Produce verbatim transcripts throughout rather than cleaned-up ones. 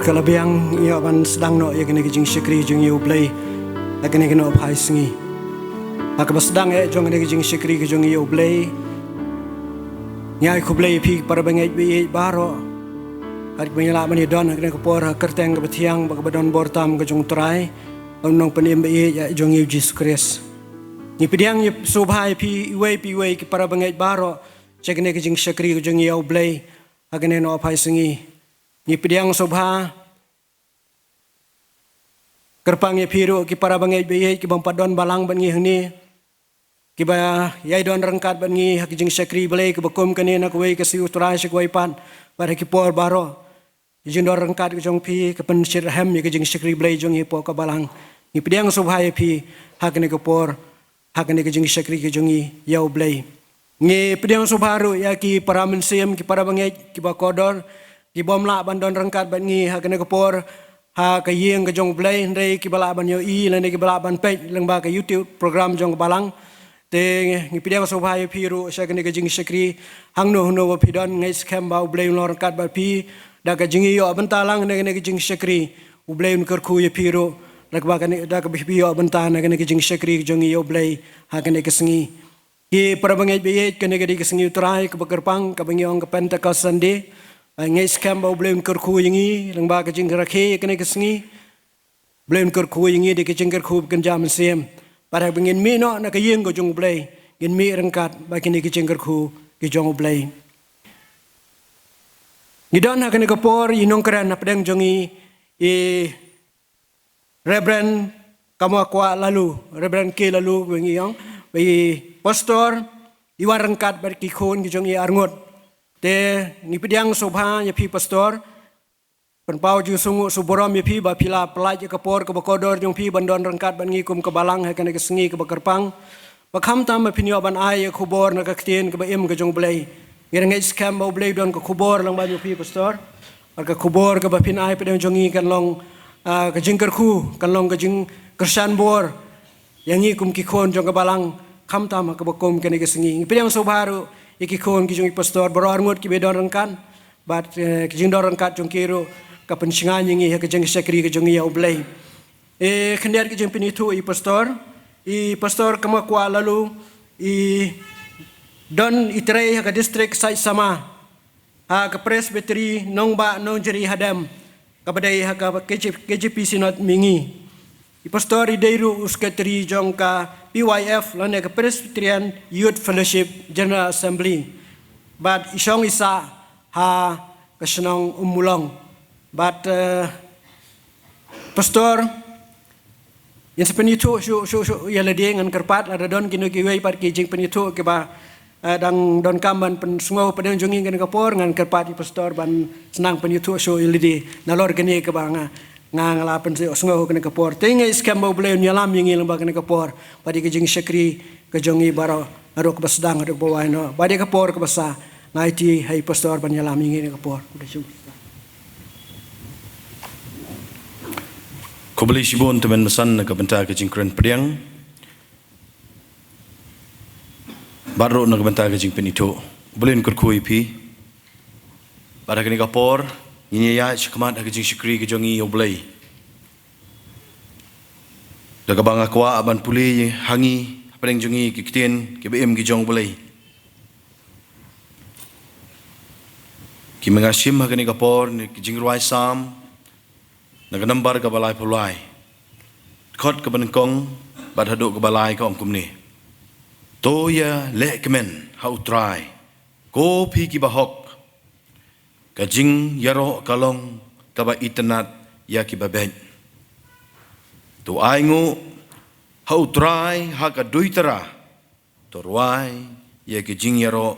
Ka la biang ïa ban sdang noh ïa kane ka jingshakri jong ïa U Blei ha kane ka noh phai sngi. Ha kaba sdang eh jong kane ka jingshakri ka jong ïa U Blei, ngi ai khublei ïa phi para bangeit ba ïeit baroh. Kat ba ngi lah ban ïa don ha kane ka por ha kyrteng kaba thiang bad kaba don bor tam ka jong U Trai, U Nongpynim ba ïeit ïa jong ïa U Jisu Khrist. Ngi pdiang ïa sngewbha ïa phi iwei pa iwei ki para bangeit baroh sha kane ka jingshakri ka jong ïa U Blei ha kane noh phai sngi. Ngi pdiang sngewbha kyrpang ïa phi ruh ki para bangeit ba ïeit kiba ym pat don balang bad ngi hangne, kiba ïai don ryngkat bad ngi ha ka jingshakri Blei kaba kum kane na kawei ka sngi U Trai sha kawei pat, bad ha ki por baroh. Ka jingdon ryngkat ka jong phi ka pynshitrhem ïa ka jingshakri Blei jong ngi hapoh ka balang. Ngi pdiang sngewbha ïa phi ha kane ka por, ha kane ka jingshakri ka jong ngi ïa U Blei. Ngi pdiang sngewbha ruh ïa ki para mynsiem, ki para bangeit kiba kordor, ki bym lah ban don ryngkat bad ngi ha kane ka por ha ka ïing ka jong U Blei, hynrei kiba lah ban ïohi lane kiba lah ban peit lyngba ka YouTube program jong ka balang. Te ngi pdiang sngewbha ïa phi ruh sha kane ka jingshakri. Hangno hangno ba phi don, ngeit skhem ba U Blei un long ryngkat bad phi. Da ka jingïoh bynta lang na kane ka jingshakri, U Blei un kyrkhu ïa phi ruh. Da kaba kane, da kaba phi ïoh bynta na kane ka jingshakri ka jong ngi ïa U Blei ha kane ka sngi. Ki para bangeit ba ïeit, kane ka dei ka sngi U Trai kaba kyrpang, kaba ngi ong ka Pentecost Sunday. Ai, ngeit skhem ba U Blei un kyrkhu ïa ngi lyngba ka jingrakhe ïa kane ka sngi. U Blei un kyrkhu ïa ngi da ka jingkyrkhu ba kynja mynsiem. Bad haba ngin mih noh na ka ïing ka jong U Blei, ngin mih ryngkat bad kine ki jingkyrkhu ki jong U Blei. Ngi don ha kane ka por i nongkren hapdeng jong ngi, i Reverend Kamakwah Laloo, Reverend K Laloo ba ngi ong, ba i pastor, i wan ryngkat bad ki khun ki jong i arngut. Te ngi pdiang sngewbha ïa phi pastor, pynpaw jingsngewnguh sngewburom ïa phi ba phi la pyllait ïa ka por kaba kordor jong phi ban don ryngkat bad ngi kum ka balang ha kane ka sngi kaba kyrpang. Ba khamtam ba phin ïoh ban ai ïa ka khubor na ka ktien kaba im ka jong U Blei. Ngi ngeit skhem ba U Blei u don ka khubor lyngba jong phi pastor. Bad ka khubor kaba phin ai hapdeng jong ngi kan long, ah, ka jingkyrkhu, kan long ka jingkyrshan bor ïa ngi kum ki khun jong ka balang, khamtam ha kaba kum kane ka sngi. Ngi pdiang sngewbha ruh ïa ki khun ki jong i pastor baroh arngut kiba don ryngkat. Bad, eh, ka jingdon ryngkat jong ki ruh ka pynshngaiñ ïa ngi ha ka jingshakri ka jong ngi ïa U Blei. Eh, khyndiat ka jingpynithuh i pastor, i Pastor Kamakwah Laloo, i don i trei ha ka district Saitsama, ha ka Presbytery Nongbah Nongjri Hadem, kaba dei ha ka K J, K J P Synod Mihngi. I pastor i dei ruh u secretary jong ka P Y F lane ka Presbyterian Youth Fellowship General Assembly. Bad i shong i sah ha ka shnong Ummulong. Bad, eh, pastor, ngin sa pynithuh shuh, shuh, shuh ïa lade, ngan kyrpad lada don kino kiwei pat ki jingpynithuh kiba, eh, dang donkam ban pynsngew hapdeng jong ngi kane ka por, ngan kyrpad ïa pastor ban sdang pynithuh shuh ïa lade nalor kane kaba nga, nga, nga la pynsngew kane ka por. Te ngeit skhem ba U Blei un ïalam ïa ngi lyngba kane ka por. Bad ïa ka jingshakri ka jong ngi baroh, naduh kaba sdang haduh kaba wai noh. Bad ïa ka por kaba sah, nga aiti ha i pastor ban ïalam ïa ngi kane ka por. Khublei shibun Tymmen Basan na ka bynta ka jingkren pdiang bad ruh na ka bynta ka jingpynithuh. U Blei un kyrkhu ïa phi. Bad ha kane ka por ngin ïaid shakhmat ha ka jingshakri ka jong ngi ïa U Blei. Da kaba nga kwah ban pule ha ngi hapdeng jong ngi ki ktien kiba im ki jong U Blei. Ki ma nga shim ha kane ka por na ka jingrwai Salm, na ka nambar kaba laiphew lai, dkhot kaba nyngkong bad haduh kaba lai, ka ong kumne: To ïalehkmen ha U Trai, ko phi kiba hok, ka jingïaroh ka long kaba itynnad ïa kiba beit. To ainguh ha U Trai ha ka duitara, to rwai ïa ka jingïaroh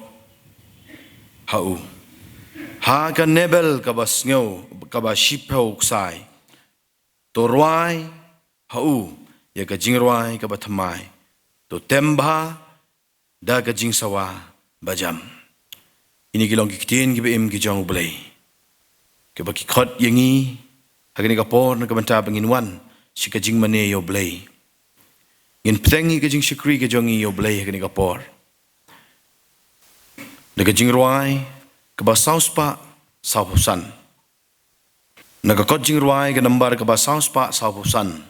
ha u ha ka nebel kaba sngew, kaba shiphew ksai. To rwai ha u ïa ka jingrwai kaba thymmai, to tem bha da ka jingsawa bajam. Kine ki long ki ktien kiba im ki jong U Blei, kiba ki khot ïa ngi ha kane ka por na ka bynta ba ngin wan sha ka jingmane ïa U Blei. Ngin bteng ïa ka jingshakri ka jong ngi ïa U Blei ha kane ka por da ka jingrwai kaba saw spah saw phew san. Na ka kot jingrwai ka nambar kaba saw spah saw phew san.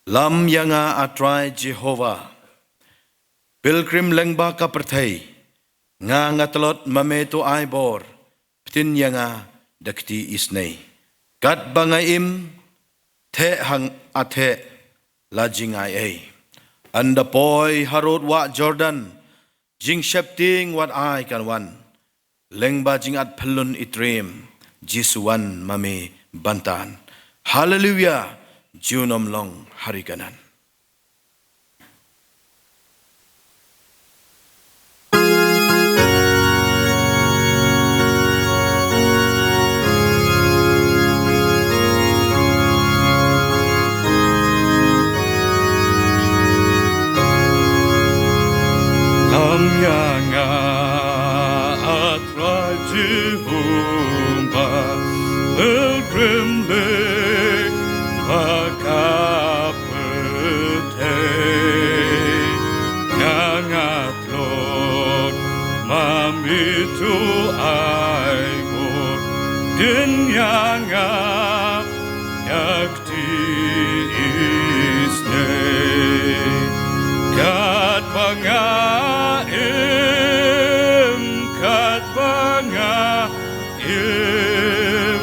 Lam ïa nga, A Trai Jehobah, pilgrim lyngba ka pyrthei, nga nga tlot, ma me to ai bor, pyntin ïa nga da kti isnei. Katba nga im, theh hangta theh, la jingai ei. Ynda poi harud wah Jordan, jingsheptieng wat ai kan wan. Lyngba jingat phyllun i triem, Jisu wan ma me ban tan. Haleluia, junom long ha ri Kanaan. Lam ïa nga, A Trai Jehobah, pilgrim lyngba ka pyrthei. Nga nga tlot, ma me to ai bor, pyntin ïa nga da kti isnei. Katba nga im, katba nga im,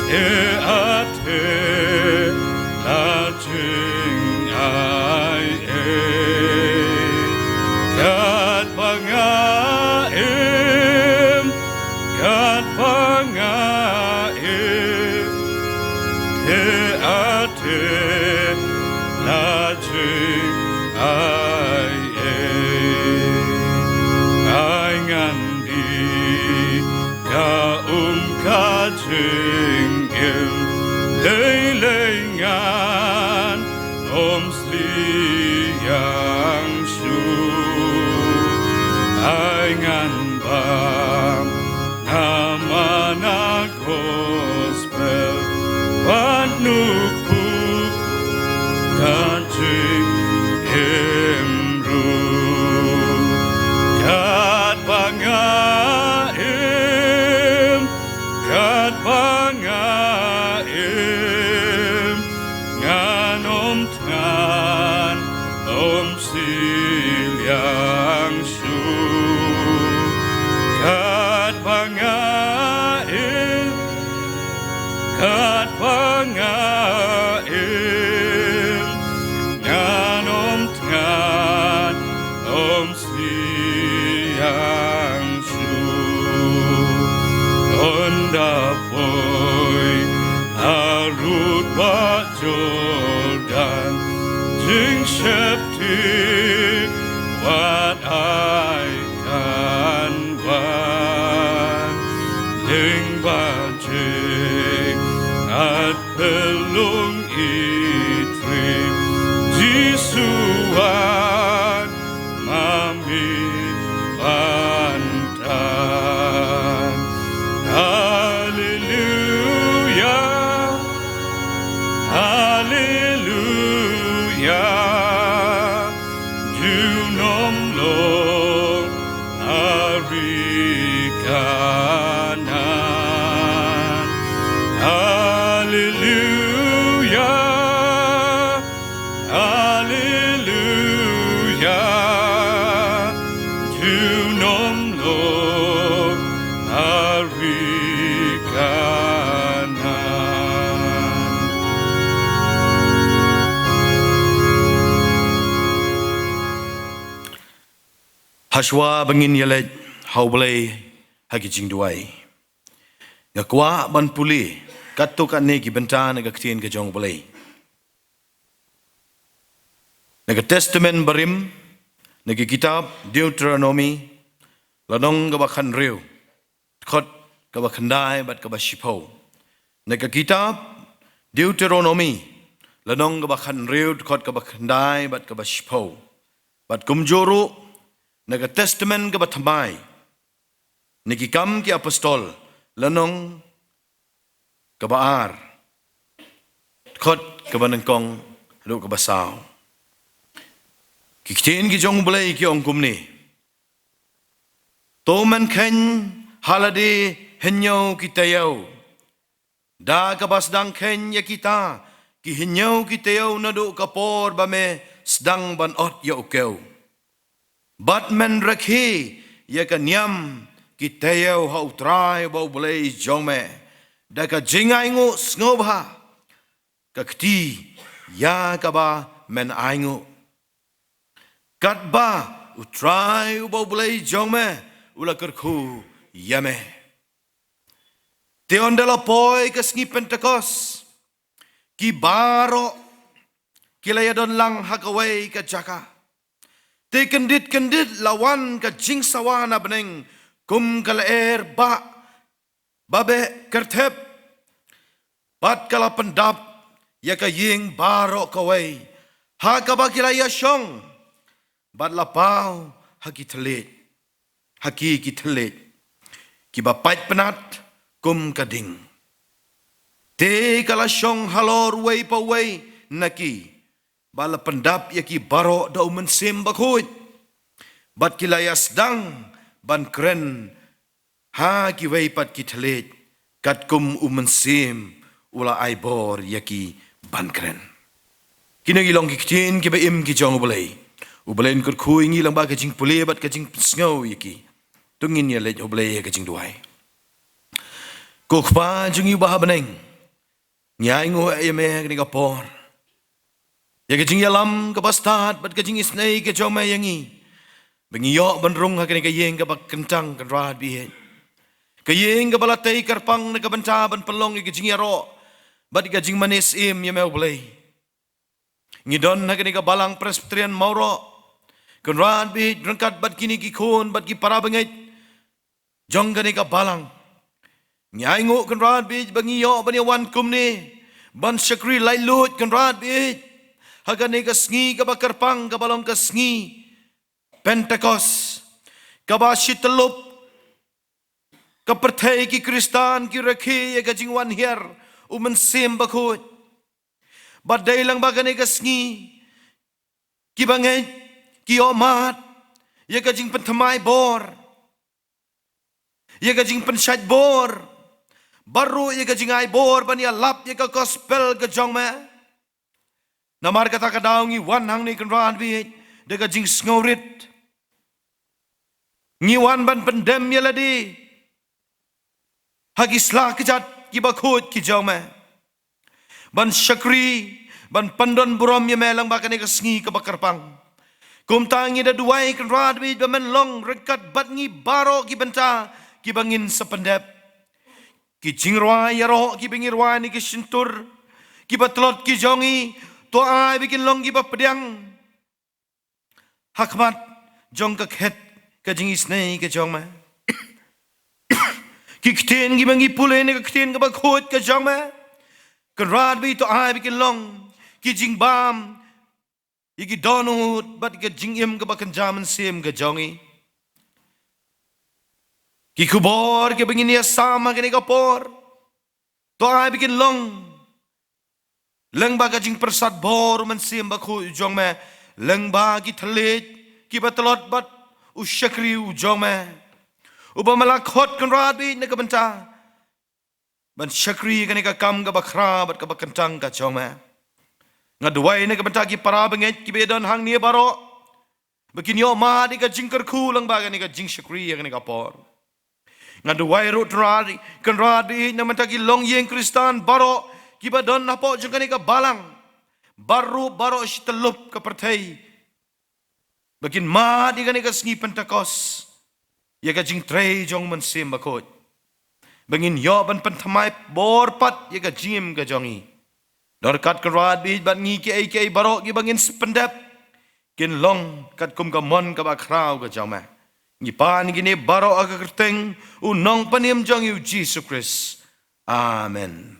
theh ah theh, la jingai ei. Katba nga im, katba nga im, theh ah theh, la jingai ei. Ai ngan die ka um ka jingim, lei lei ngan ym sliang shuh. Ai ngan bam na mana gospel, bad nukpu ka jingim ruh. Katba nga im, katba nga im, ngan ym thngan, ym sliang shuh. Katba nga im, katba nga im, ngan ym thngan, ym sliang shuh. Ynda poi harud wah Jordan, jingsheptieng wat ai kan wan. Lyngba jingat phyllun i triem, Jisu wan ma me ban tan. Haleluia, haleluia, junom long ha ri Kanaan. Haleluia, haleluia, junom long ha ri Kanaan. Hashwa ba ngin ïaleit ha U Blei ha ki jingduwai, nga kwah ban pule katto katne ki bynta na ka ktien ka jong U Blei. Na ka Testament Barim, na ki kitab Deuteronomi, lynnong kaba khathynriew, dkhot kaba khyndai bad kaba shiphew. Na ka kitab Deuteronomi, lynnong kaba khathynriew, dkhot kaba khyndai bad kaba shiphew. Bad kumjuh ruh na ka Testament kaba thymmai, na ki Kam ki Apostol, lynnong kaba ar, dkhot kaba nyngkong haduh kaba saw. Ki ktien ki jong U Blei ki ong kumne: To men kheiñ ha lade hynñiew ki taïew, Da kaba sdang kheiñ ïa kita ki hynñiew ki taïew naduh ka por ba me sdang ban ot ïa u kew. Bad men rakhe ïa ka niam ki taïew ha U Trai uba U Blei jong me da ka jingainguh sngewbha, ka kti ïa kaba men ainguh, katba U Trai uba U Blei jong me u la kyrkhu ïa me. Te ynda la poi ka sngi Pentekost, ki baroh ki la ïadon lang ha kawei ka jaka. Te kyndit kyndit la wan ka jingsawa na bneng kum ka lyer ba, ba beh kyrthep. Bad ka la pyndap ïa ka ïing baroh kawei ha kaba ki la ïashong, bad la paw ha ki thylliej, ha ki ki thylliej kiba pait pnat kum ka ding. Te ka la shong halor uwei pa uwei na ki, bad la pyndap ïa ki baroh da U Mynsiem Bakhuid, bad ki la ïasdang ban kren ha kiwei pat ki thylliej katkum U Mynsiem u la ai bor ïa ki ban kren. Kine ki long ki ktien kiba im ki jong U Blei. U Blei un kyrkhu ïa ngi lyngba ka jingpule bad ka jingsngew ïa ki. To ngin ïa leit ha U Blei ha ka jingduwai. Ko Kpa jong ngi uba ha bneng, ngi ainguh ïa me ha kane ka por ïa ka jingïalam kaba stad bad ka jingisynei ka jong me ïa ngi, ba ngi ïoh ban rung ha kane ka ïing kaba kyntang, Kynrad baieit. Ka ïing kaba la tei kyrpang na ka bynta ban pynlong ïa ka jingïaroh bad ïa ka jingmane syiem ïa me, U Blei. Ngi don ha kane ka balang Presbyterian Mawroh, Kynrad baieit, ryngkat bad kine ki khun bad ki para bangeit jong kane ka balang. Ngi ainguh, Kynrad baieit, ba ngi ïoh ban ïawan kumne ban shakri laitluid, Kynrad baieit, ha kane ka sngi kaba kyrpang kaba long ka sngi Pentekost, kaba shi tyllup ka pyrthei ki Khristan ki rakhe ïa ka jingwan hiar U Mynsiem Bakhuid. Bad dei lyngba kane ka sngi ki bangeit ki ïoh mad ïa ka jingpynthymmai bor, ïa ka jingpynshait bor, bad ruh ïa ka jingai bor ban ïalap ïa ka gospel ka jong me. Namar kata ka daw ngi wan hangne, Kynrad baieit, da ka jingsngewrit. Ngi wan ban pyndem ïa lade ha ki sla kjat kiba khuid ki jong me, ban shakri, ban pyndonburom ïa me lyngba kane ka sngi kaba kyrpang. Kumta ngi da duwai, Kynrad baieit, ba men long ryngkat bad ngi baroh ki bynta kiba ngin sa pyndep. Ki jingrwai ïaroh kiba ngi rwai na ki shyntur, kiba tlot ki jong ngi, to ai ba kin long kiba pdiang ha khmat jong ka khet ka jingisynei ka jong me. Ki ktien kiba ngi pule na ka ktien kaba khuid ka jong me, Kynrad baieit, to ai ba kin long ki jingbam ïa ki dohnud bad ïa ka jingim kaba kynja mynsiem ka jong ngi. Ki khubor kiba ngin ïasam ha kane ka por, to ai ba kin long lyngba ka jingpyrsad bor U Mynsiem Bakhuid u jong me, lyngba ki thylliej kiba tlot bad u shakri u jong me, uba me la khot, Kynrad baieit, na ka bynta ban shakri kane ka kam kaba khraw bad kaba kyntang ka jong me. Nga duwai na ka bynta ki para bangeit kiba ïadon hangne baroh, ba kin ïoh mad ïa ka jingkyrkhu lyngba kane ka jingshakri ha kane ka por. Nga duwai ruh, Kynrad, Kynrad baieit, na ka bynta ki longïing Khristan baroh kiba don hapoh jong kane ka balang, bad ruh baroh shi tyllup ka pyrthei, ba kin mad ïa kane ka sngi Pentekost ïa ka jingtrei jong U Mynsiem Bakhuid, ba ngin ïoh ban pynthymmai bor pat ïa ka jingim ka jong ngi. Don ryngkat, Kynrad baieit, bad ngi kiei kiei baroh kiba ngin sa pyndep, kin long katkum ka mon kaba khraw ka jong me. Ngi pan kine baroh ha ka kyrteng U Nongpynim jong ngi, U Jisu Khrist. Amen.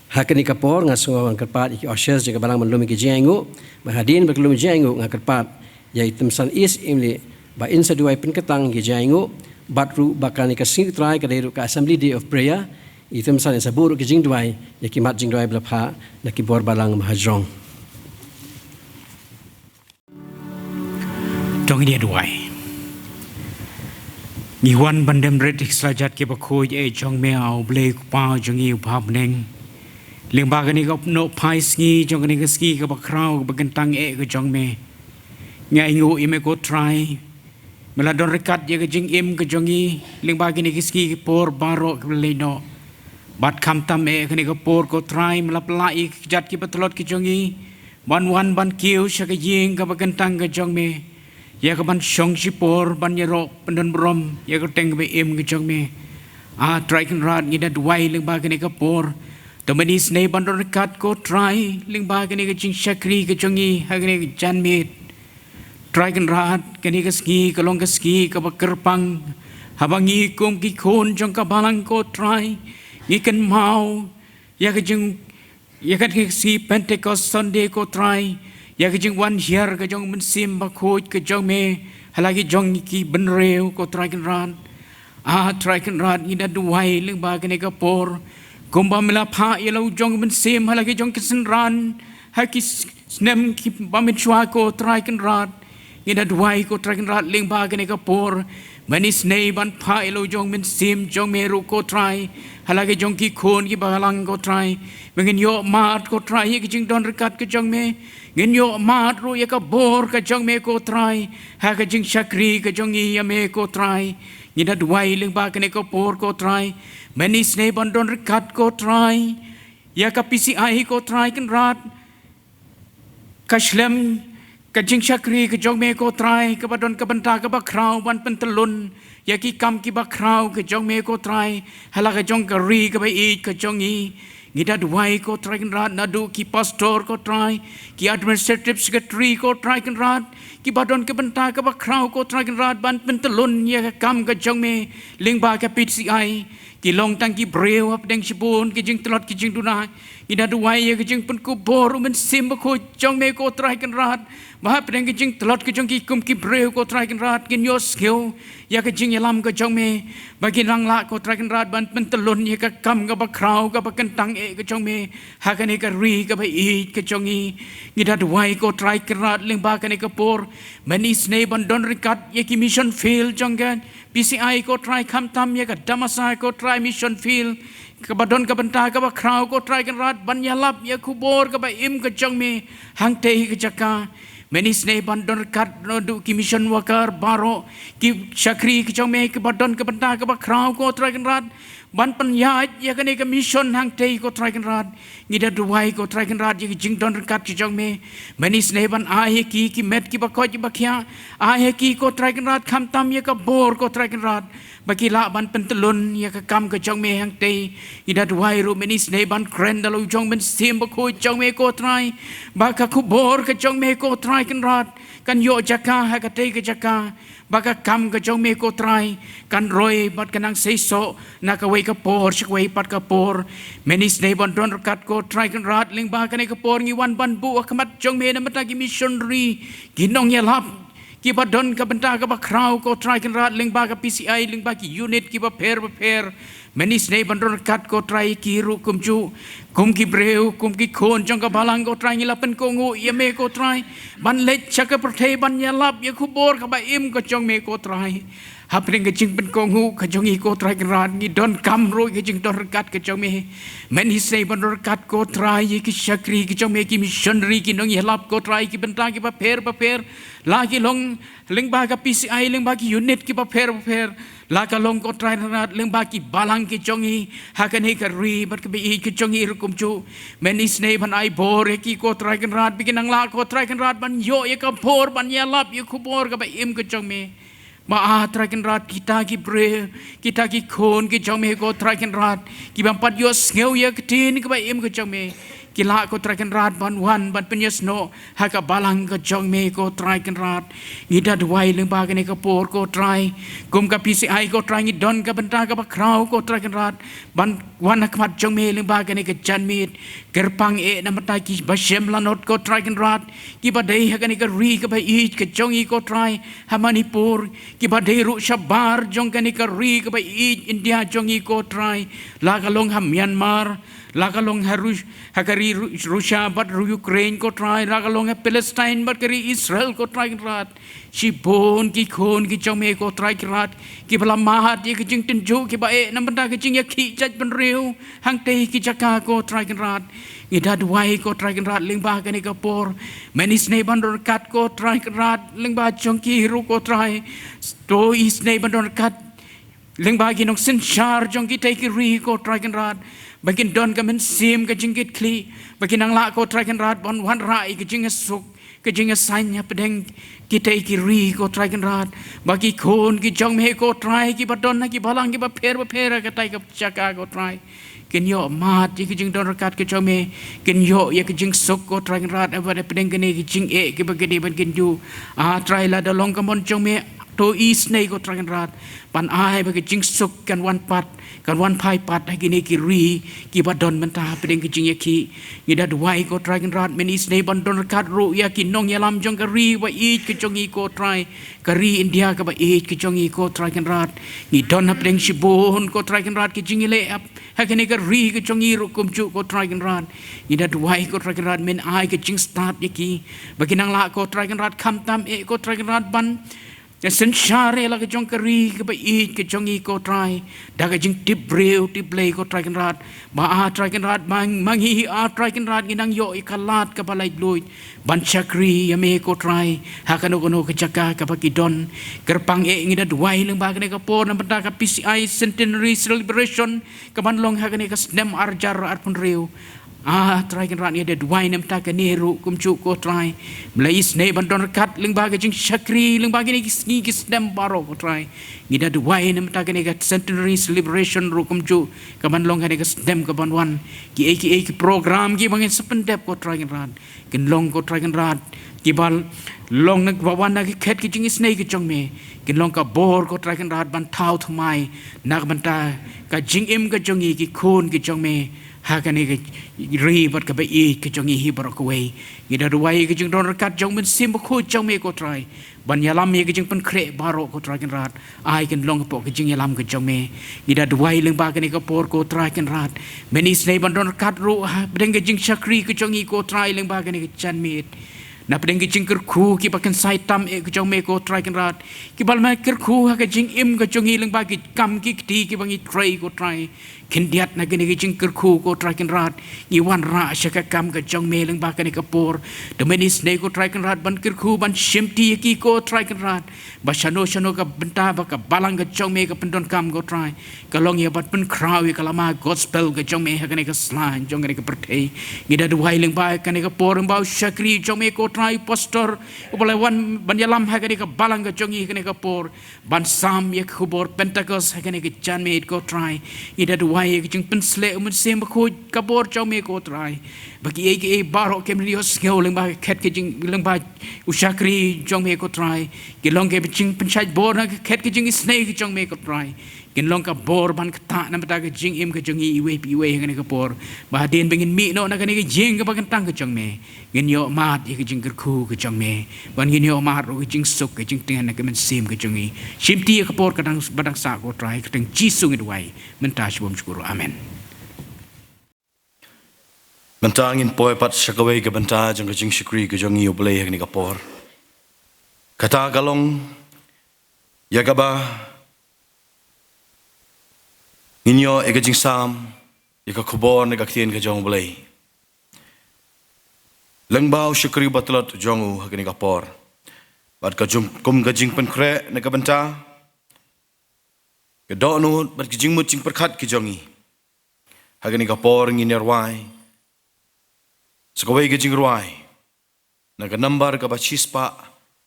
Ha kane ka por nga sngew ban kyrpad ïa ki ushers jong ka balang ban lum ïa ki jingainguh. Bad hadien ba ki lum ïa ki jingainguh, nga kyrpad ïa i Tymsan East Imlieh ba in sa duwai pynkyrtang ïa ki jingainguh, bad ruh ba kane ka Sngi U Trai ka dei ruh ka Assembly Day of Prayer, i Tymsan in sa buh ruh ki jingduwai ïa ki mat jingduwai ba la phah na ki bor balang ba hajrong. To ngin ïa duwai. I wan ban dem rit ïa ki slajat kiba khuid eh jong me, ah U Blei Kpa jong ngi uba ha bneng. Lyngba kane ka nohphai sngi jong kane ka sngi kaba khraw kaba kyntang eh ka jong me, ngi ainguh ïa me ko Trai. Me la don ryngkat ïa ka jingim ka jong ngi lyngba kane ka sngi ka por baroh kaba la leit noh. Bad khamtam eh kane ka por ko Trai, me la pynlah ïa ki kjat kiba tlot ki jong ngi ban wan ban kiew sha ka ïing kaba kyntang ka jong me, ïa ka ban shong shipor ban ïaroh pyndon burom ïa ka kyrteng kaba im ka jong me. Ah Trai Kynrad, ngi da duwai lyngba kane ka por. To men isynei ban don ryngkat ko Trai lyngba kane ka jingshakri ka jong ngi ha kane ka janmiet. Trai Kynrad, kane ka sngi ka long ka sngi kaba kyrpang. Haba ngi kum ki khun jong ka balang ko Trai, ngi kynmaw ïa ka jing, ïa ka sngi Pentecost Sunday ko Trai, ïa ka jingwan hiar ka jong U Mynsiem Bakhuid ka jong me ha la ki jong ki bynriew ko Trai Kynrad. Ah Trai Kynrad, ngi da duwai lyngba kane ka por. Kumba me la phah ïa la u jong U Mynsiem ha la ki jong ki synran ha ki s-, snem kiba mynshuwa ko Trai Kynrad, ngi da duwai ko Trai Kynrad lyngba kane ka por. Men isynei ban phah ïa la u jong U Mynsiem jong me ruh ko Trai ha la ki jong ki khun kiba balang ko Trai. Me, ngin ïohmad ko Trai ïa ka jingdon ryngkat ka jong me. Ngin ïohmad ruh ïa ka bor ka jong me ko Trai ha ka jingshakri ka jong ngi ïa me ko Trai. Ngi da duwai lyngba kane ka por ko Trai. Men isynei ban don ryngkat ko Trai ïa ka P C I ko Trai Kynrad. Ka shlem ka jingshakri ka jong me ko Trai, kaba don ka bynta kaba khraw ban pyntyllun ïa ki kam kiba khraw ka jong me ko Trai ha la ka jong ka ri kaba ïeit ka jong ngi. Ngi da duwai ko Trai Kynrad, naduh ki pastor ko Trai, ki administrative secretary ko Trai Kynrad, kiba don ka bynta kaba khraw ko Trai Kynrad ban pyntyllun ïa ka kam ka jong me lyngba ka P C I. Ki long tang ki briew hapdeng shibun ki jingtlot ki jingduna. Ngi da duwai ïa ka jingpynkupbor U Mynsiem Bakhuid jong me ko Trai Kynrad, ba hapdeng ki jingtlot ki jong ki kum ki briew ko Trai Kynrad, kin ïohsngew ïa ka jingïalam ka jong me, ba kin nang lah ko Trai Kynrad ban pyntyllun ïa ka kam kaba khraw kaba kyntang eh ka jong me ha kane ka ri kaba ïeit ka jong ngi. Ngi da duwai ko Trai Kynrad lyngba kane ka por. Men isynei ban don ryngkat ïa ki mission field jong ka P C I ko Trai, khamtam ïa ka Damasa ko Trai mission field, kaba don ka bynta kaba khraw ko Trai Kynrad ban ïalap ïa ka khubor kaba im ka jong me hangtei ka jaka. Men isynei ban don ryngkat naduh ki mission worker baroh, ki shakri ka jong me kiba don ka bynta kaba khraw ko Trai Kynrad ban pynïaid ïa kane ka mission hangtei ko Trai Kynrad. Ngi da duwai ko Trai Kynrad ïa ka jingdon ryngkat ka jong me. Men isynei ban ai ha ki ki met kiba koit kiba khiah. Ai ha ki ko Trai Kynrad khamtam ïa ka bor ko Trai Kynrad, ba ki lah ban pyntyllun ïa ka kam ka jong me hangtei. Ngi da duwai ruh men isynei ban kren da la u jong U Mynsiem Bakhuid jong me ko Trai, ba ka khubor ka jong me ko Trai Kynrad kan ïoh jaka ha katei ka jaka, ba ka kam ka jong me ko Trai kan roi bad kan nang seisoh na kawei ka por sha kawei pat ka por. Men isynei ban don ryngkat ko Trai Kynrad lyngba kane ka por. Ngi wan ban buh ha khmat jong me na bynta ki missionary, ki nongïalap kiba don ka bynta kaba khraw ko Trai Kynrad lyngba ka P C I, lyngba ki unit kiba pher bapher. Men isynei ban don ryngkat ko Trai ïa ki ruh kumjuh, kum ki briew, kum ki khun jong ka balang ko Trai, ngi la pynkohnguh ïa me ko Trai ban leit sha ka pyrthei ban ïalap ïa ka khubor kaba im ka jong me ko Trai. Hapdeng ka jingpynkohnguh ka jong ngi ko Trai Kynrad, ngi donkam ruh ïa ka jingdon ryngkat ka jong me. Men isynei ban don ryngkat ko Trai ïa ki shakri ka jong me, ki missionary, ki nongïalap ko Trai, ki bynta kiba pher bapher, la ki long lyngba ka P C I, lyngba ki unit kiba pher bapher, la ka long ko Trai Kynrad lyngba ki balang ki jong ngi ha kane ka ri bad kaba ïeit ka jong ngi ruh kumjuh. Men isynei ban ai bor ïa ki ko Trai Kynrad, ba kin nang lah ko Trai Kynrad ban ïoh ïa ka bor ban ïalap ïa ka khubor kaba im ka jong me. Ba ah Trai Kynrad, kita ki briew, kita ki khun ki jong me ko Trai Kynrad, ki bym pat ïohsngew ïa ka ktien kaba im ka jong me, ki lah ko Trai Kynrad ban wan ban pynïasnoh ha ka balang ka jong me ko Trai Kynrad. Ngi da duwai lyngba kane ka por ko Trai, kum ka P C I ko Trai, ngi don ka bynta kaba khraw ko Trai Kynrad ban wan ha khmat jong me lyngba kane ka janmiet. Kyrpang eh na bynta kiba shem lanot ko Trai Kynrad, kiba dei ha kane ka ri kaba ïeit ka jong ngi ko Trai, ha Manipur, kiba dei ruh shabar jong kane ka ri kaba ïeit India jong ngi ko Trai, la ka long ha Myanmar, La ka long ha Rus-, ha ka ri Ru-, Russia bad Ru-, Ukraine, ko Trai, la ka long ha Palestine bad ka ri Israel, ko Trai Kynrad. Shibun ki khun ki jong me, ko Trai Kynrad, kiba la mad ïa ka jingtynjuh, kiba eh na bynta ka jingïakhih jaitbynriew hangtei ki jaka, ko Trai Kynrad. Ngi da duwai, ko Trai Kynrad, lyngba kane ka por, men isynei ban don ryngkat, ko Trai Kynrad, lyngba jong ki ruh, ko Trai. To isynei ban don ryngkat lyngba ki nongsynshar jong kitei ki ri, ko Trai Kynrad, ba kin don ka mynsiem ka jingkitkhlieh, ba kin nang lah, ko Trai Kynrad, ban wanrah ïa ka jingsuk ka jingïasaiñ hapdeng kitei ki ri, ko Trai Kynrad, ba ki khun ki jong me, ko Trai, kiba don ha ki balang kiba pher bapher ha katai ka jaka, ko Trai, kin ïoh mad ïa ka jingdon ryngkat ka jong me, kin ïoh ïa ka jingsuk, ko Trai Kynrad, hapdeng kane ka jingeh kaba ki dei ban kynduh. Ah Trai, lada long ka mon jong me, to isynei, ko Trai Kynrad, ban ai ba ka jingsuk kan wan pat, kan wan phai pat ha kine ki ri kiba don mynta hapdeng ka jingïakhih. Ngi da duwai, ko Trai Kynrad, men isynei ban don ryngkat ruh ïa ki nongïalam jong ka ri ba ïeit ka jong ngi, ko Trai, ka ri India kaba ïeit ka jong ngi, ko Trai Kynrad. Ngi don hapdeng shibun, ko Trai Kynrad, ki jingïaleh hap ha kane ka ri ka jong ngi ruh kumjuh, ko Trai Kynrad. Ngi da duwai, ko Trai Kynrad, men ai ka jingstad ïa ki, ba kin nang lah, ko Trai Kynrad, khamtam eh, ko Trai Kynrad, ban ïasynshar ïa la ka jong ka ri kaba ïeit ka jong ngi, ko Trai, da ka jingtip briew tip Blei, ko Trai Kynrad, ba ah Trai Kynrad, ma ngi, ah Trai Kynrad, ngi nang ïoh ïa ka lad kaba laitluid ban shakri ïa me, ko Trai, ha kano kano ka jaka kaba ki don. Kyrpang eh, ngi da duwai lyngba kane ka por na bynta ka P C I Centenary Celebration kaban long ha kane ka snem arhajar arphew hynriew. Ah Trai Kynrad, ngi da duwai na bynta kane ruh kumjuh, ko Trai. Men la isynei ban don ryngkat lyngba ka jingshakri lyngba kine ki sngi ki snem baroh, ko Trai. Ngi da duwai na bynta kane ka Centenary Celebration ruh kumjuh, kaban long ha kane ka snem kaban wan. Kiei kiei ki program kiba ngin sa pyndep, ko Trai Kynrad, kin long, ko Trai Kynrad, kiba long na, ba wan na ka khet ka jingisynei ka jong me. Kin long ka bor, ko Trai Kynrad, ban thaw thymmai na ka bynta ka jingim ka jong ngi, ki khun ki jong me, ha kane ka ri bad kaba ïeit ka jong ngi hi baroh kawei. Ngi da duwai ka jingdon ryngkat jong u Mynsiem Bakhuid jong me, ko Trai, ban ïalam ïa ka jingpynkhreh baroh, ko Trai Kynrad. Ai kin long hapoh ka jingïalam ka jong me. Ngi da duwai lyngba kane ka por, ko Trai Kynrad, men isynei ban don ryngkat ruh hapdeng ka jingshakri ka jong ngi, ko Trai, lyngba kane ka janmiet. Na pdeng ka jingkyrkhu kiba kynsai tam eh ka jong me, ko Trai Kynrad, kiba la kyrkhu ha ka jingim ka jong ngi lyngba ki kam ki kti kiba ngi trei, ko Trai. Khyndiat na kane ka jingkyrkhu, ko Trai Kynrad, ngi wanrah sha ka kam ka jong me lyngba kane ka por. To men isynei, ko Trai Kynrad, ban kyrkhu, ban shimti ïa ki, ko Trai Kynrad, ba shano shano ka bynta ba ka balang ka jong me ka pyndonkam, ko Trai, ka long ïa ban pynkhraw ïa ka lama gospel ka jong me ha kane ka sla jong kane ka pyrthei. Ngi da duwai lyngba kane ka por, lyngba u shakri jong me, ko Trai, pastor, uba la wan ban ïalam ha kane ka balang ka jong ngi ha kane ka por, ban sam ïa ka khubor Pentekost ha kane ka janmiet, ko Trai. Ngi da duwai ïa ka jingpynshlur u Mynsiem Bakhuid, ka bor jong me, ko Trai, ba kiei kiei baroh kim ïohsngew lyngba ka khet ka jing, lyngba u shakri jong me, ko Trai, ki long ka jingpynshait bor na ka khet ka jingisynei ka jong me, ko Trai. Kin long ka bor ban ktah na bynta ka jingim ka jong ngi iwei pa iwei ha kane ka por. Ba hadien ba ngin mih noh na kane ka ïing kaba kyntang ka jong me, ngin ïoh mad ïa ka jingkyrkhu ka jong me, ban ngin ïoh mad ruh ka jingsuk ka jingtngen na ka mynsiem ka jong ngi. Shimti ïa ka por ka dang, ba dang sah, ko Trai, ha ka kyrteng Jisu ngi duwai mynta shibun shukor. Amen. Mynta ngin poi pat sha kawei ka bynta jong ka jingshakri ka jong ngi ïa U Blei ha kane ka por. Kata ka long ïa kaba ngin ïoh ïa ka jingsam ïa ka khubor na ka ktien ka jong U Blei. Lyngba u shakri ba tlot jong u ha kane ka por. Bad ka jong, kum ka jingpynkhreh na ka bynta ka dohnud bad ka jingmut jingpyrkhat ka jong ngi. Ha kane ka por ngin ïa rwai sa kawei ka jingrwai na ka nambar kaba shispah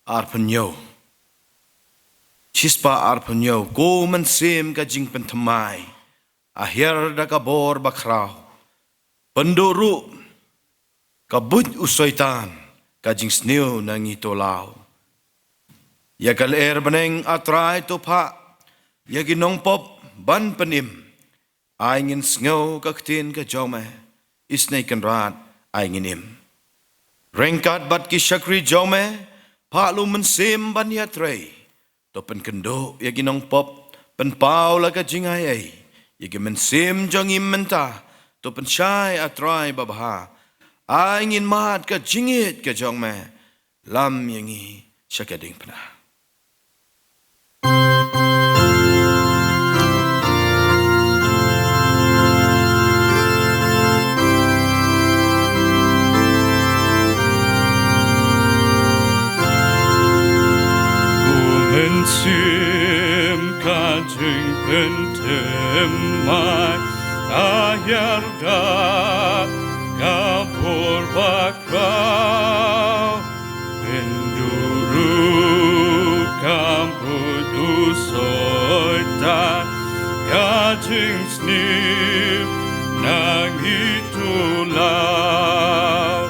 arphew hynñiew. Shispah arphew hynñiew. Ko Mynsiem ka jingpynthymmai, a hiar da ka bor bakhraw, pynduh ruh ka buit u Soitan ka jingsniew na ngi to law. Ïa ka lyer bneng, a Trai, to phah ïa ki nongpop ban pynim. Ai ngin sngew ka ktien ka jong me, Isynei Kynrad, ai ngin im. Ryngkat bad ki shakri jong me, phah la u Mynsiem ban ïatrei. To pynkynduh ïa ki nongpop, pynpaw la ka jingaiei ïa ki mynsiem jong ngi mynta To pynshai, A Trai babha, ai ngin mad ka jingïeit ka jong me. Lam ïa ngi sha ka diengphna. U Mynsiem ka jingpynthymmai, a ïarap da ka bor bakhraw. Pynduh ruh ka buit u Soitan, ka jingsniew na ngi to law.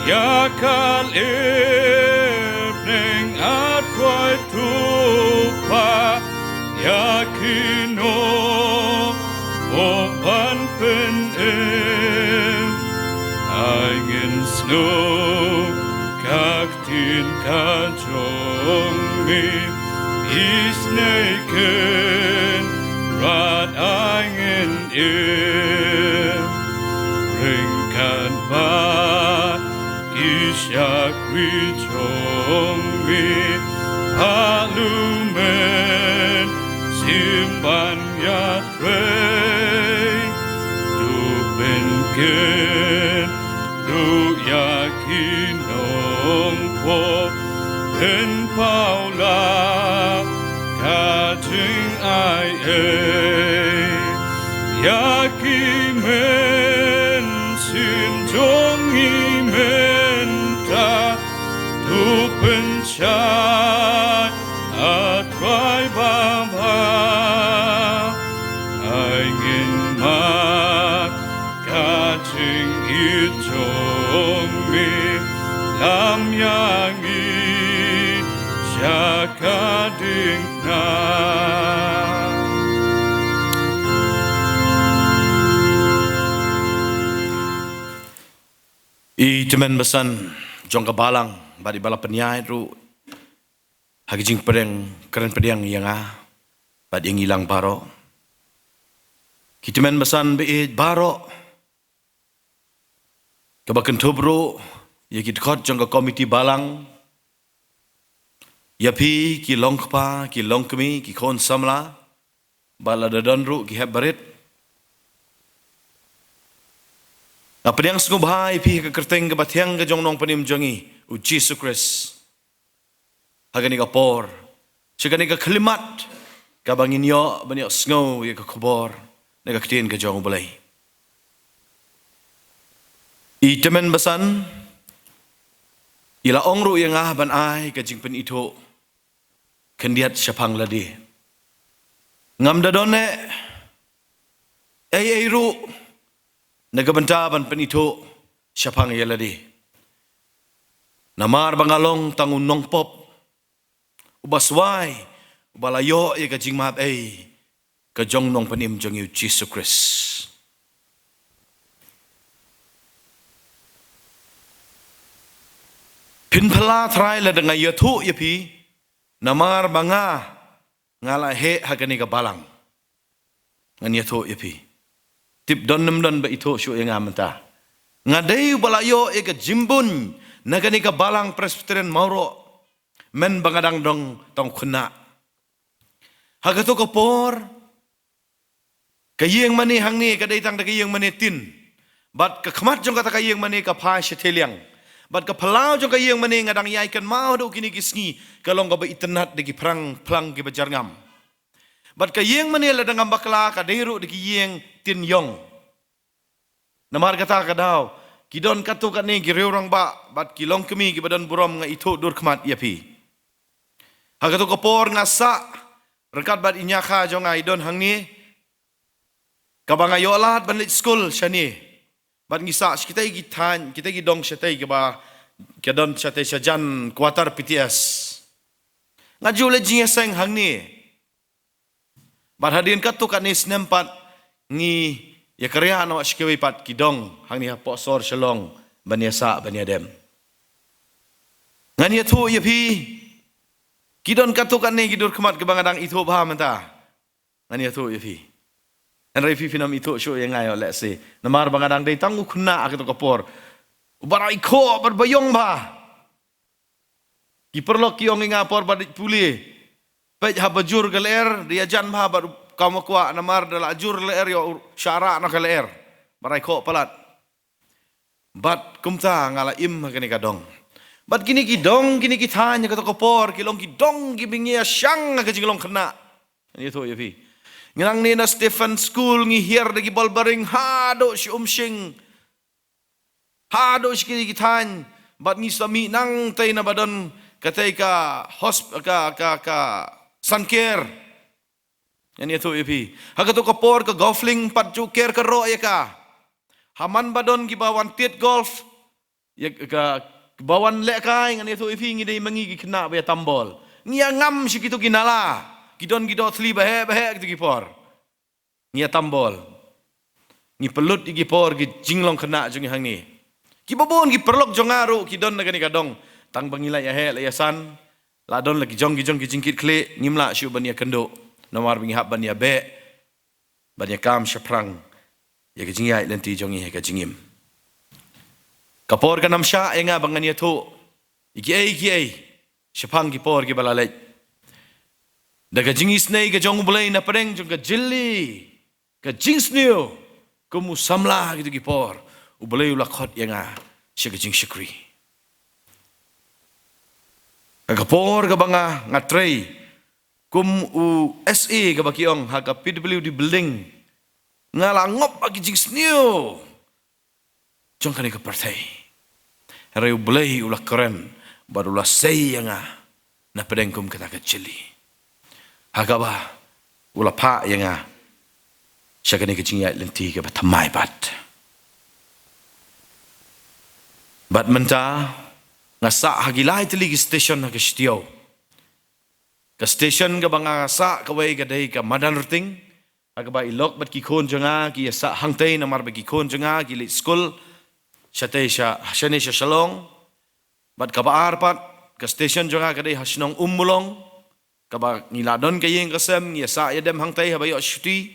Ïa ka leh bneng, A Trai, to pah ïa kino, oh, ban pynim. Ai ngin sngew ka ktien ka jong me, isynei Kynrad, ai ngin im. Ryngkat bad ki shakri jong me, ha U Mynsiem ban ïatrei. To pynkynduh ïa ki nongpop, pynpaw la ka jingai ei. Ïa ki mynsiem jong ngi mynta, to pynshai, A Trai babha. Ai ngin mad ka jingïeit jong me, lam ïa ngi sha ka diengphna. I tymmen basan jong ka balang bad i ba la pynïaid ruh ha ka jingpdiang, kren pdiang ïa nga bad ïa ngi lang baroh. Ki tymmen basan ba ïeit baroh, kaba kynthup ruh ïa ki dkhot jong ka komiti balang, ïa phi ki longkpa, ki longkmie, ki khun samla, ba lada don ruh ki hep barit. Nga pdiang sngewbha ïa phi ha ka kyrteng kaba thiang ka jong u Nongpynim jong ngi, U Jisu Khrist, ha kane ka por, sha kane ka khyllipmat kaba ngin ïoh ban ïohsngew ïa ka khubor na ka ktien ka jong U Blei. I tymmen basan i la ong ruh ïa nga ban ai ka jingpynithuh khyndiat shaphang lade. Ngam da don eh ei ei ruh na ka bynta ban pynithuh shaphang ïa lade, namar ba nga long tang u nongpop uba swai, uba la ïoh ïa ka jingmap ei ka jong u Nongpynim jong ngi, U Jisu Khrist. Phin phylla trai lada nga ïathuh ïa phi, namar ba nga, nga la heh ha kane ka balang. Ngan ïathuh ïa phi. Tip don nym don ba ithuh shuh ïa nga mynta. Nga dei uba la ïoh ïa ka jingbun na kane ka balang Presbyterian Mawroh, mynba nga dang don tang khynnah. Ha kato ka por, ka ïing mane hangne ka dei tang da ka ïing mane tin. Bad ka khmat jong kata ka ïing mane ka phai shatei liang. Bad ka phyllaw jong ka ïing mane nga dang ïai kynmaw haduh kine ki sngi, ka long kaba itynnad da ki phrang phlang kiba jyrngam. Bad ka ïing mane lada ngam bakla ka dei ruh da ki ïing tin ïong. Namar kata ka daw, ki don katto katne ki riew rangbah bad ki longkmie kiba don burom, nga ithuh dur khmat ïa phi. Ha kato ka por nga sah ryngkat bad i ñiakha jong nga, i don hangne, kaba nga ïoh lad ban leit skul shane. Bad ngi sah sha kitai ki thaiñ, kitai ki dong shatei kiba, ki don shatei shajan quarter P T S. Nga ju leit jingïaseng hangne. Bad hadien katto katne snem pat ngi ïakynriah noh sha kiwei pat ki dong hangne hapoh sor Shillong ban ïasah ban ïadem. Ngan ïathuh ïa phi, ki don katto katne ki dur khmat kiba nga dang ithuh bha mynta. Ngan ïathuh ïa phi. Hynrei phi phin ym ithuh shuh ïa nga ïoh lehse. Namar ba nga dang dei tang u khynnah ha kato ka por. Uba raikhoh bad ba ïong bha. Ki paralok ki ong ïa nga por ba dei pule. Peit haba jur ka lyer, da ïajan bha bad kam kwah namar da la jur lyer ïoh sharak noh ka lyer. Ba raikhoh palat. Bad kumta nga la im ha kane ka dong. Bad kine ki dong, kine ki thaiñ ha kato ka por, ki long ki dong kiba ngi ïashang ha ka jinglong khynnah. Ngan ïathuh ïa phi. Ngi nangne na Stephen School ngi hiar da ki bol baring haduh sha Umshing. Haduh sha kine ki thaiñ. Bad ngi sa mih nangtei naba don katei ka hosp-, ka, ka, ka Sunker. Ngan ïathuh ïa phi. Ha kato ka por ka golf link pat ju ker ka roh ïa ka. Ha man ba don kiba wan tied golf. Ïa ka, ba wan lehkai ngan ïathuh ïa phi ngi dei ma ngi ki khynnah ba ïa tambol. Ngi ïa ngam sha kito ki nala. Ki don ki doh thli ba heh ba heh kito ki por. Ngi ïa tambol. Ngi pynlut ïa ki por ki jinglong khynnah jong ngi hangne. Kiba bun ki paralok jong nga ruh ki don na kane ka dong. Tang ba ngi la ïa heh la ïa san. La don la ki jong ki jong ki jingkit khlieh, ngim lah shuh ban ïa kynduh. Namar ba ngi hap ban ïa beh, ban ïa kam shaphrang ïa ka jingïaid lynti jong ngi ha ka jingim. Ka por ka nam shah ïa nga ba ngan ïathuh ïa kiei kiei shaphang ki por kiba la leit. Da ka jingisynei ka jong U Blei na pdeng jong ka jylli, ka jingsniew, kum u samla ha kito ki por, U Blei u la khot ïa nga sha ka jingshakri. Ha ka por kaba nga, nga trei kum u S A kaba ki ong ha ka P W D building, nga la ngop ha ki jingsniew jong kane ka pyrthei. Hynrei U Blei u la kren bad u la sei ïa nga na pdeng kum kata ka jylli. Ha kaba u la phah ïa nga sha kane ka jingïaid lynti kaba thymmai pat. Bad mynta nga sah ha ki lai tylli ki station ha ka shnong. Ka station kaba nga sah kawei ka dei ka Madanrting. Ha kaba i lok bad ki khun jong nga ki ïa sah hangtei namar ba ki khun jong nga ki leit skul. Shatei sha, shane sha Shillong. Bad kaba ar pat, ka station jong nga ka dei ha shnong Ummulong. Kaba ngi la don ka ïing ka sem, ngi ïa sah ïa dem hangtei haba ïoh shuti.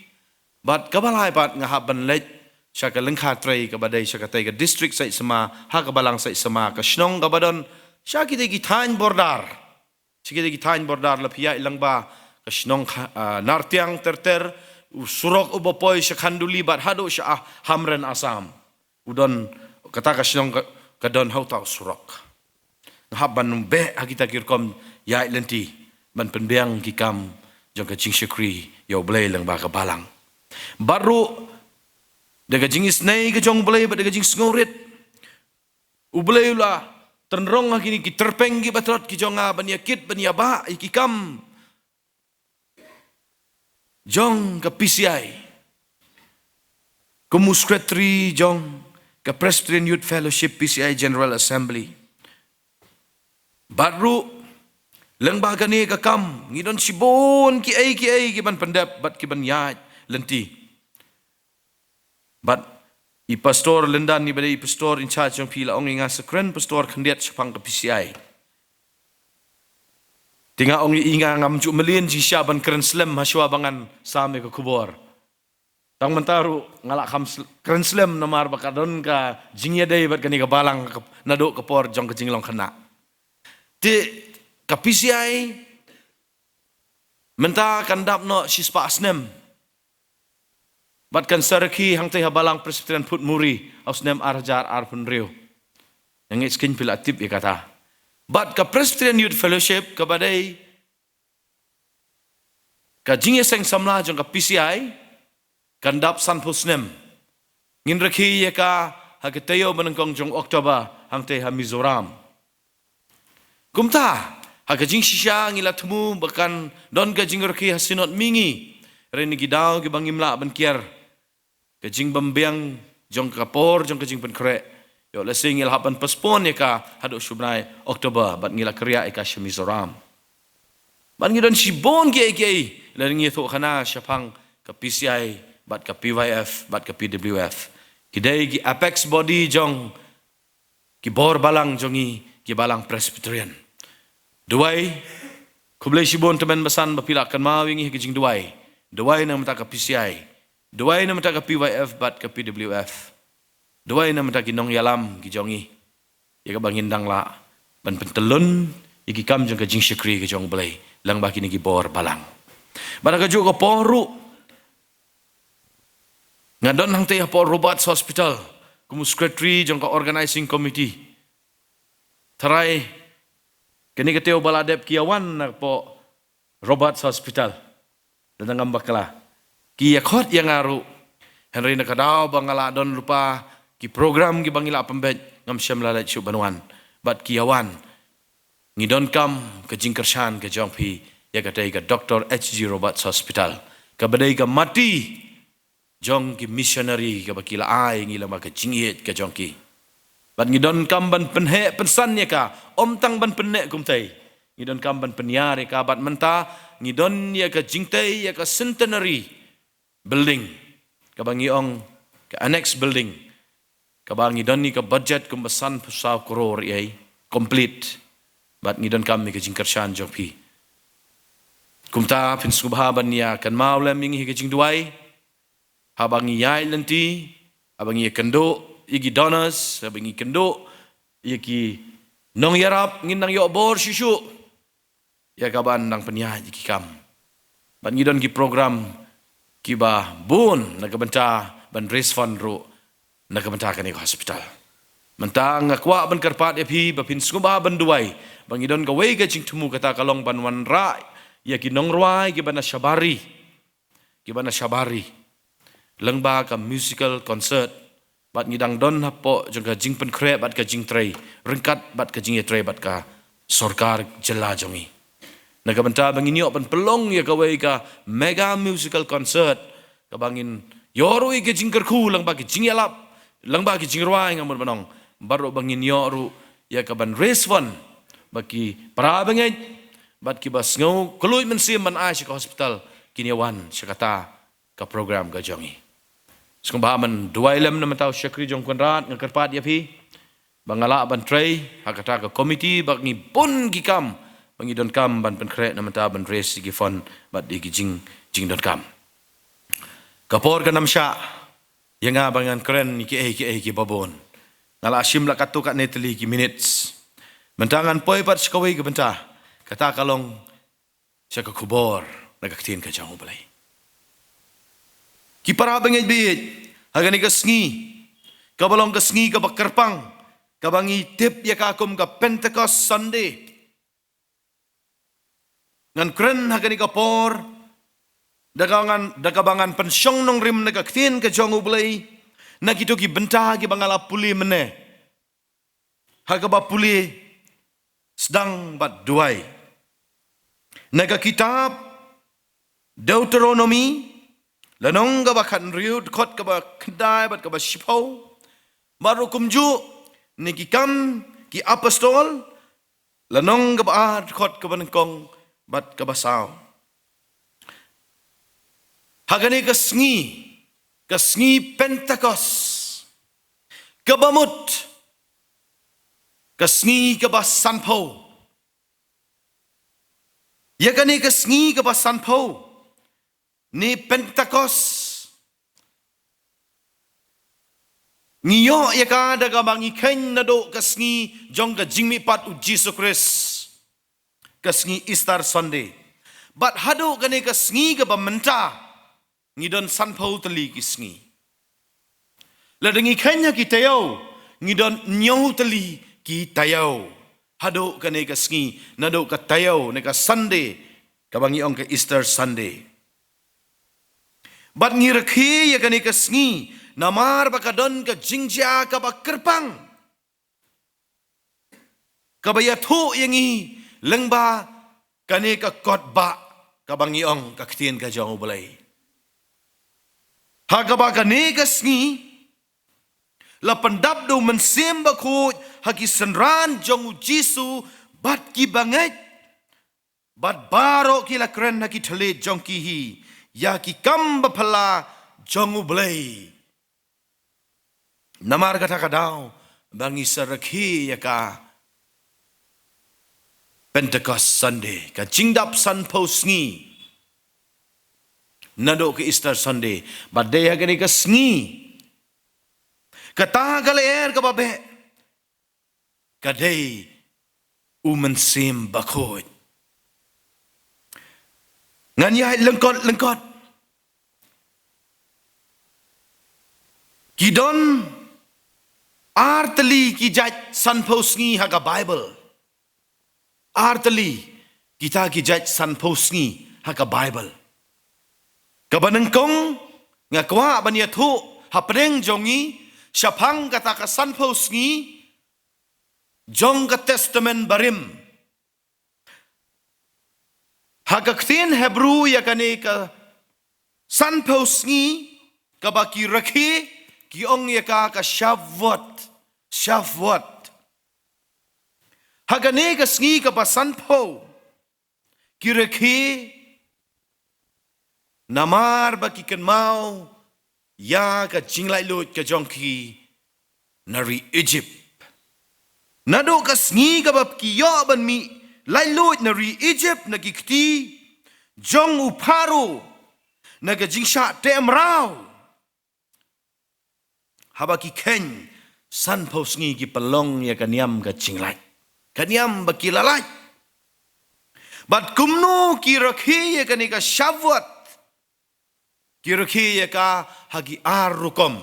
Bad kaba lai pat nga hap ban leit sha ka lyngkha trei kaba dei sha katei ka district sait sma, ha ka balang sait sma, ka shnong kaba don sha kitei ki thaiñ border. Sha kitei ki thaiñ border la phi ïaid lang ba ka shnong kha-, ah, Nartiang ter ter, u surok uba poi sha Khanduli bad haduh sha, ah, Hamren Assam. U don kata ka shnong ka, ka don ha uta u surok. Nga hap ban beh ha kita ki rukom ïaid lynti ban pynbiang ki kam jong ka jingshakri ïa U Blei lyngba ka balang. Bad ruh da ka jingisynei ka jong U Blei bad da ka jingsngewrit, U Blei u la tynrong ha kine ki tyrpeng kiba tlot ki jong nga ban ïa kit ban ïa bah ïa ki kam jong ka P C I. Kum u secretary jong ka Presbyterian Youth Fellowship P C I General Assembly. Bad ruh lyngba kane ka kam ngi don shibun kiei kiei ki ban pyndep bad ki ban ïaid lynti. Bad i Pastor Lyndan, i ba dei i pastor in charge jong phi, la ong ïa nga sa kren pastor khyndiat shaphang ka P C I. Te nga ong ïa i nga ngam ju mlien jingshisha ban kren slem ha shuwa ba ngan sam ïa ka khubor. Tang mynta ruh nga la kham sl-, kren slem namar ba ka don ka jingïadei bad kane ka balang ka, naduh ka por jong ka jinglong khynnah. Te ka P C I mynta kan dap noh shispah snem. Bad kan sa rkhie hangtei ha Balang Presbyterian Phutmuri ha u snem ar hajar arphew hynriew. Nga ngeit skhiñ phi la tip ïa kata. Bad ka Presbyterian Youth Fellowship kaba dei ka jingïaseng samla jong ka P C I kan dap sanphew snem. Ngin rkhie ïa ka ha ka taïew ba nyngkong jong October hangtei ha Mizoram. Kumta, ha ka jingshisha ngi la thmu ba kan don ka jingrkhie ha Synod Mihngi. Hynrei na ki daw kiba ngim lah ban kiar ka jingbymbiang jong ka por jong ka jingpynkhreh. Ïoh lehse ngi la hap ban postpone ïa ka haduh sha u bnai October bad ngi la kyrïah ïa ka sha Mizoram. Bad ngi don shibun kiei kiei, lada ngi ïathuh khana shaphang ka P C I bad ka P Y F bad ka P W F. Ki dei ki apex body jong ki bor balang jong ngi, ki Balang Presbyterian. Duwai, khublei shibun tymmen basan ba phi la kynmaw ïa ngi ha ki jingduwai. Duwai na ka bynta ka P C I. Duwai na mynta ka P Y F bad ka P W F. Duwai na mynta ki nongïalam ki jong ngi, ïa kaba ngin dang lah ban pyntyllun ïa ki kam jong ka jingshakri ka jong U Blei lyngba kine ki bor balang. Bad ha kajuh ka por ruh, nga don hangtei hapoh Roberts Hospital kum u secretary jong ka organizing committee. Tharai kane ka taïew ba la dep ki ïa wan napoh Roberts Hospital. Lada ngam bakla, ki ïa khot ïa nga ruh. Hynrei na ka daw ba nga la don lypa ki program kiba ngi la pynbeit, ngam shym la leit shuh ban wan. Bad ki ïa wan. Ngi donkam ka jingkyrshan ka jong phi ïa katei ka Doctor H G Roberts Hospital, kaba dei ka mati jong ki missionary kaba ki la ai ngi lyngba ka jingïeit ka jong ki. Bad ngi donkam ban pynheh pynsan ïa ka, ym tang ban pynneh kumtei. Ngi donkam ban pynïar ïa ka, bad mynta ngi don ïa ka jingtei ïa ka centenary building, kaba ngi ong ka annex building, kaba ngi don ïa ka budget kumba sanphew saw klur ïa i complete. Bad ngi donkam ïa ka jingkyrshan jong phi. Kumta phin sngewbha ban ïa kynmaw lem ïa ngi ha ka jingduwai. Haba ngi ïaid lynti, haba ngi ïa kynduh ïa ki donors, haba ngi kynduh ïa ki nongïarap, ngin nang ïoh bor shuh shuh ïa kaban nang pynïaid ïa ki kam. Bad ngi don ki program kiba bun na ka bynta ban raise fund ruh na ka bynta kane ka hospital. Mynta nga kwah ban kyrpad ïa phi ba phin sngewbha ban duwai ba ngi don kawei ka jingthmu, kata ka long ban wanrah ïa ki nongrwai kiba na shabar ri, kiba na shabar ri lyngba ka musical concert. Bad ngi dang don hapoh jong ka jingpynkhreh bad ka jingtrei ryngkat bad ka jingïatrei bad ka sorkar jylla jong ngi, na ka bynta ba ngin ïoh ban pynlong ïa kawei ka mega musical concert, kaba ngin ïoh ruh ïa ka jingkyrkhu lyngba ka jingïalap, lyngba ka jingrwai, nga mut ban ong, bad ruh ba ngin ïoh ruh ïa kaban raise fund ba ki para bangeit bad kiba sngew kylluid mynsiem ban ai sha ka hospital kin ïa wan sha kata ka program ka jong ngi. Sngewbha ban duwai lem na ka bynta u shakri jong U Kynrad. Nga kyrpad ïa phi ba nga lah ban trei ha kata ka committee, ba ngi bun ki kam ba ngi donkam ban pynkhreh na ka bynta ban raise ïa ki fund bad ïa ki jing, jingdonkam. Ka por kan ym shah ïa nga ba ngan kren ïa kiei kiei kiba bun. Nga la shim la katto katne tylli ki minutes. Mynta ngan poi pat sha kawei ka bynta, kata ka long sha ka khubor na ka ktien ka jong U Blei. Ki para bangeit baieit, ha kane ka sngi kaba long ka sngi kaba kyrpang, kaba ngi tip ïa ka kum ka Pentecost Sunday, ngan kren ha kane ka por da kaba ngan, da kaba ngan pynshong nongrim na ka ktien ka jong U Blei na kito ki bynta kiba nga la pule mynne, ha kaba pule sdang bad duwai. Na ka kitab Deuteronomi, lynnong kaba khathynriew, dkhot kaba khyndai bad kaba shiphew, bad ruh kumjuh na ki Kam ki Apostol, lynnong kaba ar, dkhot kaba nyngkong bad kaba saw. Ha kane ka sngi, ka sngi Pentecost, kaba mut ka sngi kaba sanphew. Ïa kane ka sngi kaba sanphew ne Pentecost, ngi ïoh ïa ka da kaba ngi kheiñ naduh ka sngi jong ka jingmihpat U Jisu Khrist, ka sngi Easter Sunday. Bad haduh kane ka sngi kaba mynta, ngi don sanphew tylli ki sngi. Lada ngi kheiñ ha ki taïew, ngi don hynñiew tylli ki taïew. Haduh kane ka sngi, naduh ka taïew ne ka Sunday, kaba ngi ong ka Easter Sunday. Bad ngi rakhe ïa kane ka sngi namar ba ka don ka jingjia kaba kyrpang, kaba ïathuh ïa ngi lyngba kane ka kot ba, kaba ngi ong ka ktien ka jong U Blei. Ha kaba kane ka sngi la pyndap da U Mynsiem Bakhuid ha ki synran jong U Jisu bad ki bangeit, bad baroh ki la kren ha ki thylliej jong ki hi ïa ki kam baphylla jong U Blei. Namar kata ka daw ba ngi sa rakhe ïa ka Pentecost Sunday, ka jingdap sanphew sngi. Naduh ka Easter Sunday. Bad dei ha kane ka sngi, kata ka lyer kaba beh ka dei u Mynsiem Bakhuid. Ngan ïaid lyngkot lyngkot. Ki don artylli ki jait sanphew sngi ha ka Baibl. Artylli kita ki jait sanphew sngi ha ka Baibl. Kaba nyngkong, nga kwah ban ïathuh hapdeng jong ngi shaphang kata ka sanphew sngi jong ka Testament Barim. Ha ka ktien Hebru ïa kane ka sanphew sngi kaba ki rakhe, ki ong ïa ka ka Shavuot. Shavuot. Ha kane ka sngi kaba sanphew, ki rakhe namar ba ki kynmaw ïa ka jinglaitluid ka jong ki na ri Egypt. Naduh ka sngi kaba ki ïoh ban mih laitluid na ri Egypt na ki kti jong u Pharaoh, na ka jingshah teh mraw. Haba ki kheiñ sanphew sngi, ki pynlong ïa ka niam ka jinglait, ka niam ba ki la lait. Bad kumno ki rakhe ïa kane ka Shavuot? Ki rakhe ïa ka ha ki ar rukom.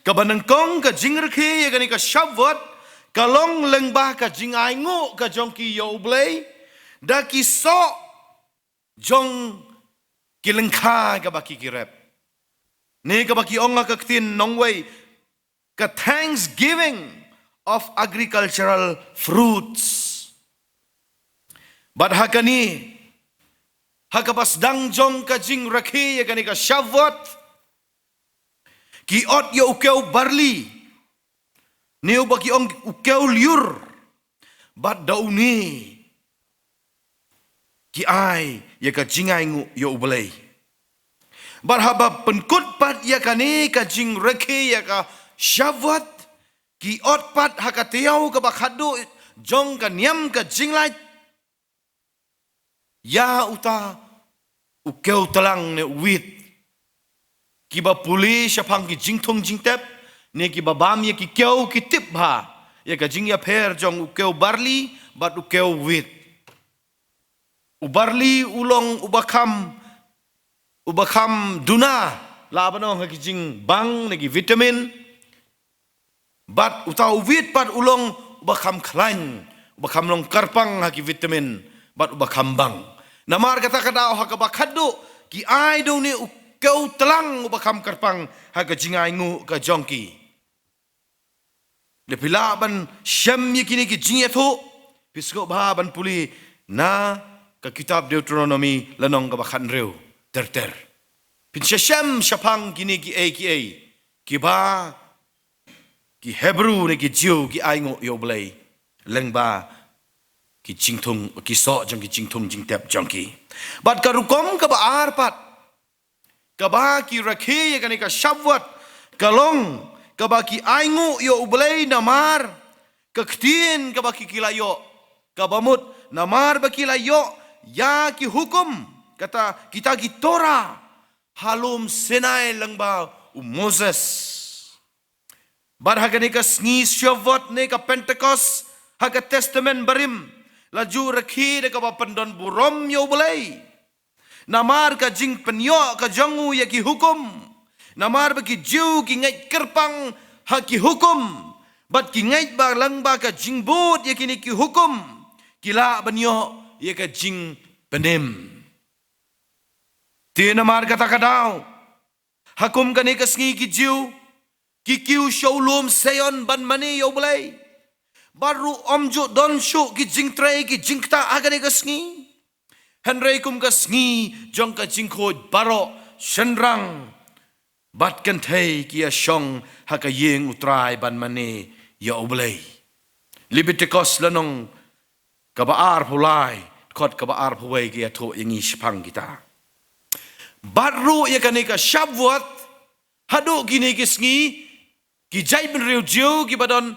Kaba nyngkong, ka jingrakhe ïa kane ka Shavuot ka long lyngba ka jingainguh ka jong ki ïa U Blei da ki soh jong ki lyngkha kaba ki ki rep. Ne kaba ki ong ha ka ktien nongwei, ka thanksgiving of agricultural fruits. Bad ha kane, ha kaba sdang jong ka jingrakhe ïa kane ka Shavuot, ki ot ïa u kew barli, ne uba ki ong u kew lyiur, bad da une ki ai ïa ka jingainguh ïa U Blei. Bad haba pynkut pat ïa kane ka jingrakhe ïa ka Shavuot, ki ot pat ha ka taïew kaba khatduh jong ka niam ka jinglait ïa uta u kew tlang ne u wit. Kiba pule shaphang ki jingthung jingtep, ne kiba bam ïa ki kew ki tip bha ïa ka jingïapher jong u kew barli bad u kew wit. U barli u long uba kham, uba kham duna, lah ban ong ha ki jingbang ne ki vitamin. Bad uta u wit pat u long uba kham khlaiñ, uba kham long kyrpang ha ki vitamin, bad uba kham bang. Namar kata ka daw ha kaba khatduh ki ai da une u kew tlang uba kham kyrpang ha ka jingainguh ka jong ki. Lada phi lah ban shem ïa kine ki jingïathuh, phi sngewbha ban pule na ka kitab Deuteronomy lynnong kaba khathynriew ter ter. Phin sa shem shaphang kine kiei kiei kiba ki Hebru ne ki Jiw ki ainguh ïa U Blei lyngba ki jingthung, ki soh jong ki jingthung jingtep jong ki. Bad ka rukom kaba ar pat kaba ki rakhe ïa kane ka Shavuot ka long kaba ki ainguh ïa U Blei namar ka ktien kaba ki ki la ïoh, kaba mut namar ba ki la ïoh ïa ki hukum, kata kita ki Torah, ha lum Sinai lyngba u Moses. Bad ha kane ka sngi Shavuot ne ka Pentekost ha ka Testament Barim la ju rakhe da kaba pyndon burom ïa U Blei. Namar ka jingpynïoh ka jong u ïa ki hukum. Namar ba ki Jiw ki ngeit kyrpang ha ki hukum, bad ki ngeit ba lyngba ka jingbud ïa kine ki hukum ki lah ban ïoh ïa ka jingpynim. Te namar kata ka daw, ha kum kane ka sngi ki Jiw ki kiew sha u lum Sion ban mane ïa U Blei. Bad ruh ym ju don shuh ki jingtrei ki jingktah ha kane ka sngi. Hynrei kum ka sngi jong ka jingkhuid baroh, shynrang bad kynthei ki ïa shong ha ka ïing U Trai ban mane ïa U Blei. Lebitikos lynnong kaba arphew lai, dkhot kaba arphew wei ki ïathuh ïa ngi shaphang kita. Bad ruh ïa kane ka Shavuot, haduh kine ki sngi, ki jaitbynriew Jiw kiba don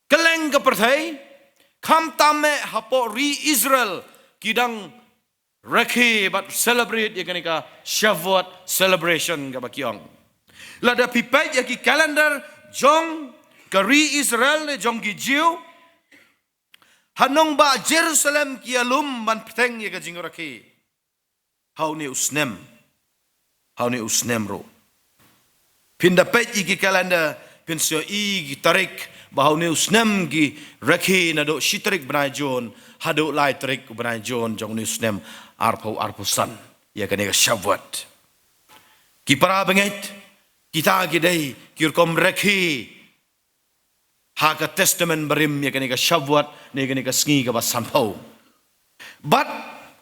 kylleng ka pyrthei, khamtam eh hapoh ri Israel, ki dang rakhe bad celebrate ïa kane ka Shavuot celebration kaba ki ong. Lada phi peit ïa ki calendar jong ka ri Israel ne jong ki Jiw, ha nongbah Jerusalem ki ïalum ban bteng ïa ka jingrakhe ha une u snem. Ha une u snem ruh, phin da peit ïa ki calendar, phin sa ïohi ki tarik ba ha une u snem ki rakhe naduh shi tarik bnai Jun haduh lai tarik bnai Jun jong une u snem arphew arphew san, ïa kane ka Shavuot. Ki para bangeit, kita ki dei ki rukom rakhe ha ka Testament Barim, ïa kane ka Shavuot ne ïa kane ka sngi kaba sanphew. Bad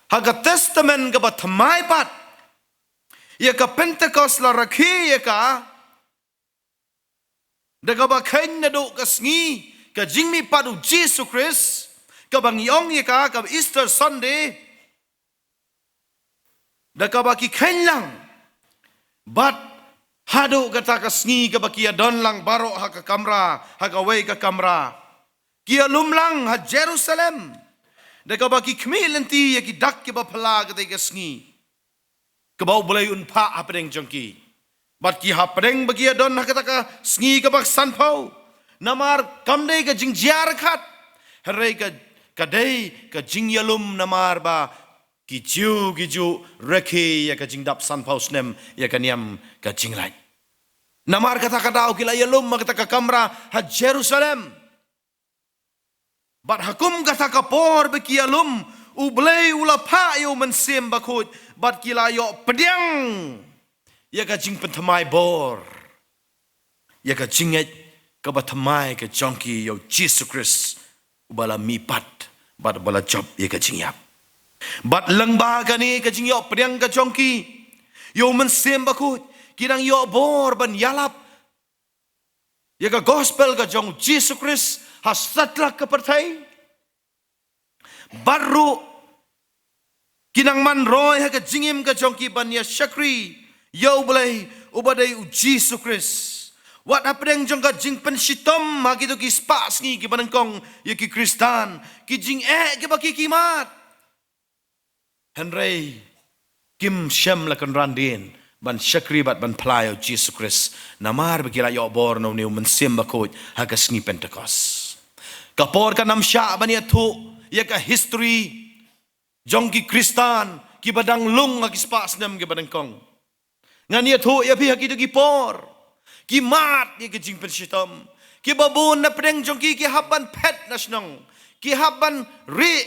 ha ka Testament kaba thymmai pat, ïa ka Pentecost la rakhe ïa ka da kaba kheiñ naduh ka sngi ka jingmihpat u Jisu Khrist, kaba ngi ong ïa ka ka Easter Sunday, da kaba ki kheiñ lang. Bad haduh kata ka sngi kaba ki ïadon lang baroh ha ka kamra, ha kawei ka kamra, ki ïalum lang ha Jerusalem, da kaba ki khmih lynti ïa ki dak kiba phylla katei ka sngi kaba U Blei un phah hapdeng jong ki. Bad ki hapdeng ba ki ïadon ha kata ka sngi kaba sanphew, namar kam dei ka jingjia ryngkat, hynrei ka, ka dei ka jingïalum namar ba ki Jiw ki ju rakhe ïa ka jingdap sanphew snem ïa ka niam ka jinglait. Namar kata ka daw ki la ïalum ha kata ka kamra ha Jerusalem. Bad ha kum kata ka por ba ki ïalum, U Blei u la phah ïa U Mynsiem Bakhuid bad ki la ïoh pdiang ïa ka jingpynthymmai bor, ïa ka jingngeit kaba thymmai ka jong ki ïa U Jisu Khrist uba la mihpat bad uba la jop ïa ka jingïap. Bad lyngba kane ka jingïoh pdiang ka jong ki ïa U Mynsiem Bakhuid, ki dang ïoh bor ban ïalap ïa ka gospel ka jong U Jisu Khrist ha satlak ka pyrthei. Bad ruh ki nang man roi ha ka jingim ka jong ki ban ïa shakri ïa U Blei uba dei U Jisu Khrist. Wat hapdeng jong ka jingpynshitom ha kito ki spah sngi kiba nyngkong ïa ki Khristan, ki jingeh kiba ki khmih, hynrei kim shym la kynran dien ban shakri bad ban phla ïa U Jisu Khrist, namar ba ki la ïoh bor na une U Mynsiem Bakhuid ha ka sngi Pentecost. Ka por kan ym shah ban ïathuh ïa ka history jong ki Khristan kiba dang lung ha ki spah snem kiba nyngkong. Ngan ïathuh ïa phi ha kito ki por, ki mad ïa ka jingpynshitom, kiba bun na pdeng jong ki ki hap ban phet na shnong, ki hap ban rieh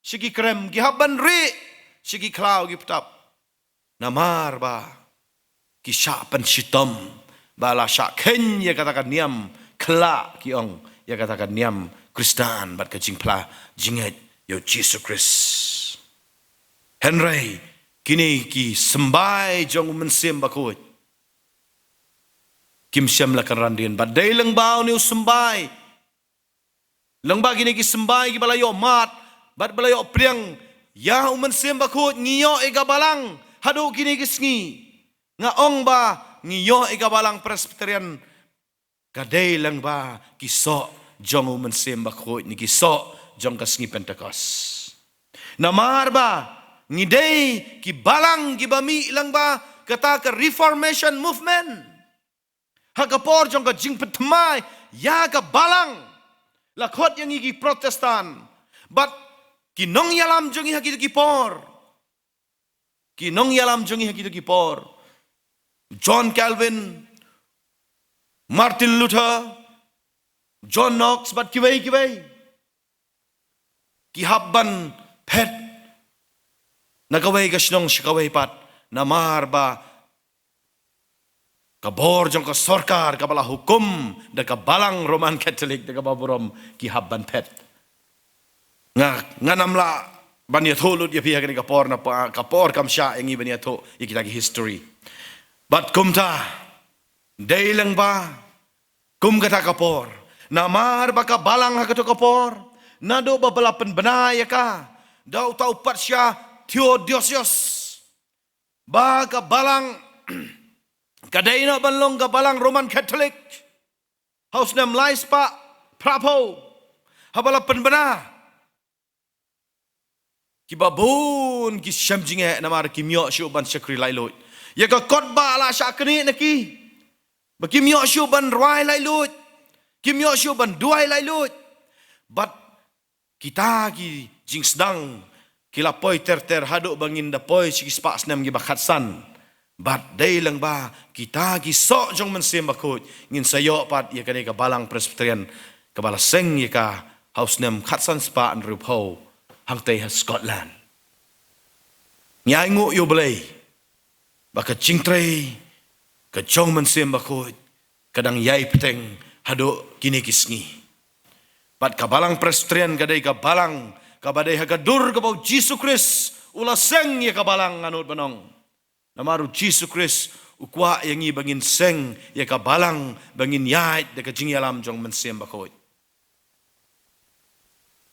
sha ki krem, ki hap ban rieh sha ki khlaw ki btap. Namar ba ki shah pynshitom, ba la shah kheiñ ïa kata ka niam khyllah, ki ong, ïa kata ka niam Khristan bad ka jingphla jingngeit ïa U Jisu Khrist. Hynrei kine ki symbai jong U Mynsiem Bakhuid kim shym la kynran dien, bad dei lyngba une u symbai, lyngba kine ki symbai kiba la ïoh mad bad ba la ïoh pdiang ïa U Mynsiem Bakhuid, ngi ïoh ïa ka balang haduh kine ki sngi. Nga ong ba ngi ïoh ïa ka balang Presbyterian, ka dei lyngba ki soh jong U Mynsiem Bakhuid ne ki soh jong ka sngi Pentecost. Namar ba ngi dei ki balang kiba mih lyngba kata ka Reformation Movement. Ha ka por jong ka jingpynthymmai ïa ka balang, la khot ïa ngi ki Protestant. Bad ki nongïalam jong ngi ha kito ki por, ki nongïalam jong ngi ha kito ki por, John Calvin, Martin Luther, John Knox bad kiwei kiwei, ki hap ban phet na kawei ka shnong sha kawei pat, namar ba ka bor jong ka sorkar kaba la hukum da ka balang Roman Catholic, da kaba burom ki hap ban phet. Nga, ngan ym lah ban ïathuh lut ïa phi ha kane ka por, na pa, ka por kam shah ïa ngi ban ïathuh ïa kita ki history. Bad kumta, dei lyngba kum kata ka por, namar ba ka balang ha kato ka por, naduh ba, ba la pynbna ïa ka da uta u patsha Theodosius, ba ka balang ka dei noh ban long ka balang Roman Catholic ha u snem lai spah phra phew, haba la pynbna Kiba bun ki shem jingeh namar kim ïoh shuh ban shakri laitluid. Ïa ka kot ba la shah knieh na ki, ba kim ïoh shuh ban rwai laitluid, kim ïoh shuh ban duwai laitluid. Bad kita ki jingsdang ki la poi ter ter haduh ba ngin da poi sha ki spah snem kiba khatsan. Bad dei lang ba kita ki soh jong Mynsiem Bakhuid, ngin sa ïoh pat ïa kane ka Balang Presbyterian kaba la seng ïa ka ha u snem khatsan spah hynriewphew hangtei ha Scotland. Ngi ainguh ïa U Blei ba ka jingtrei ka jong Mynsiem Bakhuid ka dang ïai bteng haduh kine ki sngi. Bad ka Balang Presbyterian ka dei ka balang kaba dei ha ka dur kaba U Jisu Khrist u la seng ïa ka balang, nga nud ban ong. Namar U Jisu Khrist u kwah ïa ngi ba ngin seng ïa ka balang, ba ngin ïaid da ka jingïalam jong Mynsiem Bakhuid.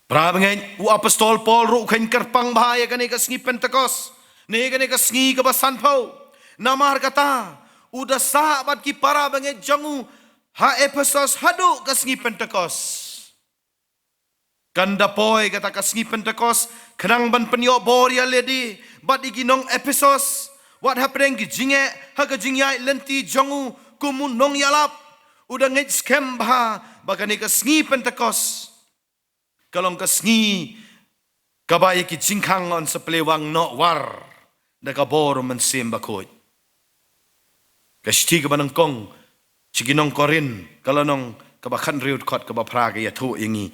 Para bangeit, u apostol Paul ruh u kheiñ kyrpang bha ïa kane ka sngi Pentekost, ne ïa kane ka sngi kaba sanphew. Namar kata u da sah bad ki para bangeit jong u ha Ephesos haduh ka sngi Pentekost. Kan da poi kata ka sngi Pentekost khnang ban pynïoh bor ïa lade bad ïa ki nong Ephesos, wat hapdeng ki jingeh ha ka jingïaid lynti jong u kum u nongïalap. U da ngeit skhem bha ba kane ka sngi Pentekost ka long ka sngi kaba ïa ki jingkhang yn sa plie wang noh war da ka bor U Mynsiem Bakhuid. Ka shithi kaba nyngkong sha ki nong Korinth ka lynnong kaba khathynriew dkhot kaba phra ka ïathuh ïa ngi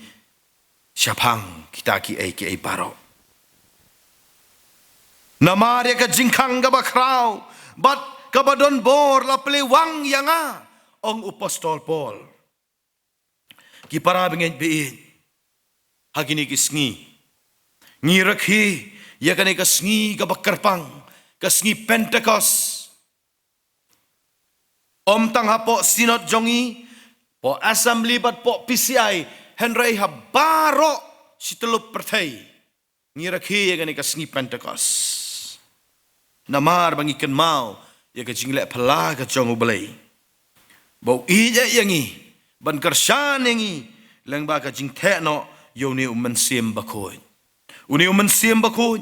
shaphang kita kiei kiei baroh. Namar ïa ka jingkhang kaba khraw bad kaba don bor la plie wang ïa nga, ong u apostol Paul. Ki para bangeit baieit, ha kine ki sngi ngi rakhe ïa kane ka sngi kaba kyrpang, ka sngi Pentekost. Ym tang hapoh synod jong ngi, poh assembly bad poh P C I, hynrei ha baroh shi tyllup pyrthei ngi rakhe ïa kane ka sngi Pentekost. Namar ba ngi kynmaw ïa ka jingleh phylla ka jong U Blei, ba u ïeit ïa ngi, ban kyrshan ïa ngi lyngba ka jingtheh noh ïa une U Mynsiem Bakhuid. Une U Mynsiem Bakhuid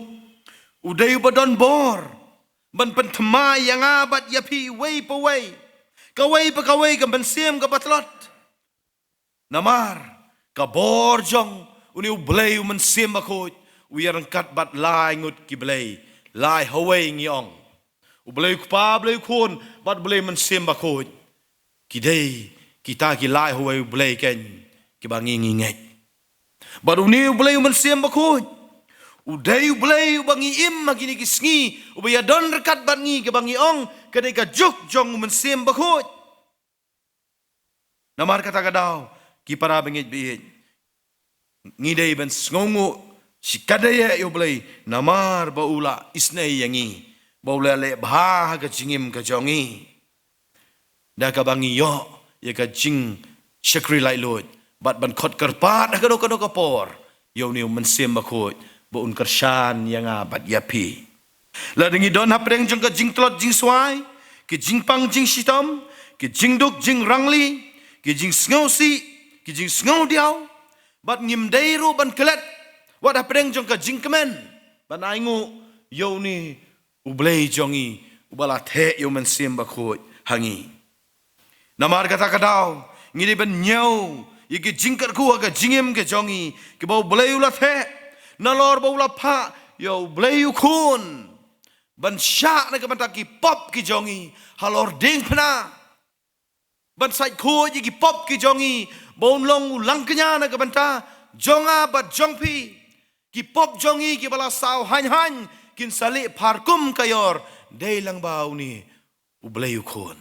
u dei uba don bor ban pynthymmai ïa nga bad ïa phi uwei pa uwei, kawei pa kawei ka mynsiem kaba tlot. Namar ka bor jong une U Blei U Mynsiem Bakhuid u ïaryngkat bad lai ngut ki blei, lai hawei ngi ong. U Blei U Kpa, Blei U Khun bad Blei U Mynsiem Bakhuid. Ki dei kita ki lai hawei U Blei keiñ kiba ngi ngi ngeit. Bad une U Blei U Mynsiem Bakhuid u dei U Blei uba ngi im ha kine ki sngi, uba ïadon ryngkat bad ngi, kaba ngi ong ka dei ka juk jong U Mynsiem Bakhuid. Namar kata ka daw, ki para bangeit baieit, ngi dei ban sngewnguh shikatdei ïa U Blei namar ba u la isynei ïa ngi, ba u la leh bha ha ka jingim ka jong ngi, da kaba ngi ïoh ïa ka jingshakri laitluid bad ban khot kyrpad ha kano kano ka por ïa une U Mynsiem Bakhuid ba un kyrshan ïa nga bad ïa phi. Lada ngi don hapdeng jong ka jingtlot jingswai, ki jingpang jingshitom, ki jingduk jingrangli, ki jingsngewsih, ki jingsngewdiaw, bad ngim dei ruh ban klet wat hapdeng jong ka jingkmen ban ainguh ïa une U Blei jong ngi uba la theh ïa U Mynsiem Bakhuid ha ngi. Namar kata ka daw, ngi dei ban ñiew ïa ki jingkyrkhu ha ka jingim ka jong ngi, kiba U Blei u la theh, nalor ba u la phah ïa U Blei U Khun ban shah na ka bynta ki pop ki jong ngi halor diengphna, ban sait khuid ïa ki pop ki jong ngi, ba un long u langkñia na ka bynta jong nga bad jong phi. Ki pop jong ngi kiba la saw haiñ haiñ kin sa leh phar kum ka ïor, dei lang ba une U Blei U Khun.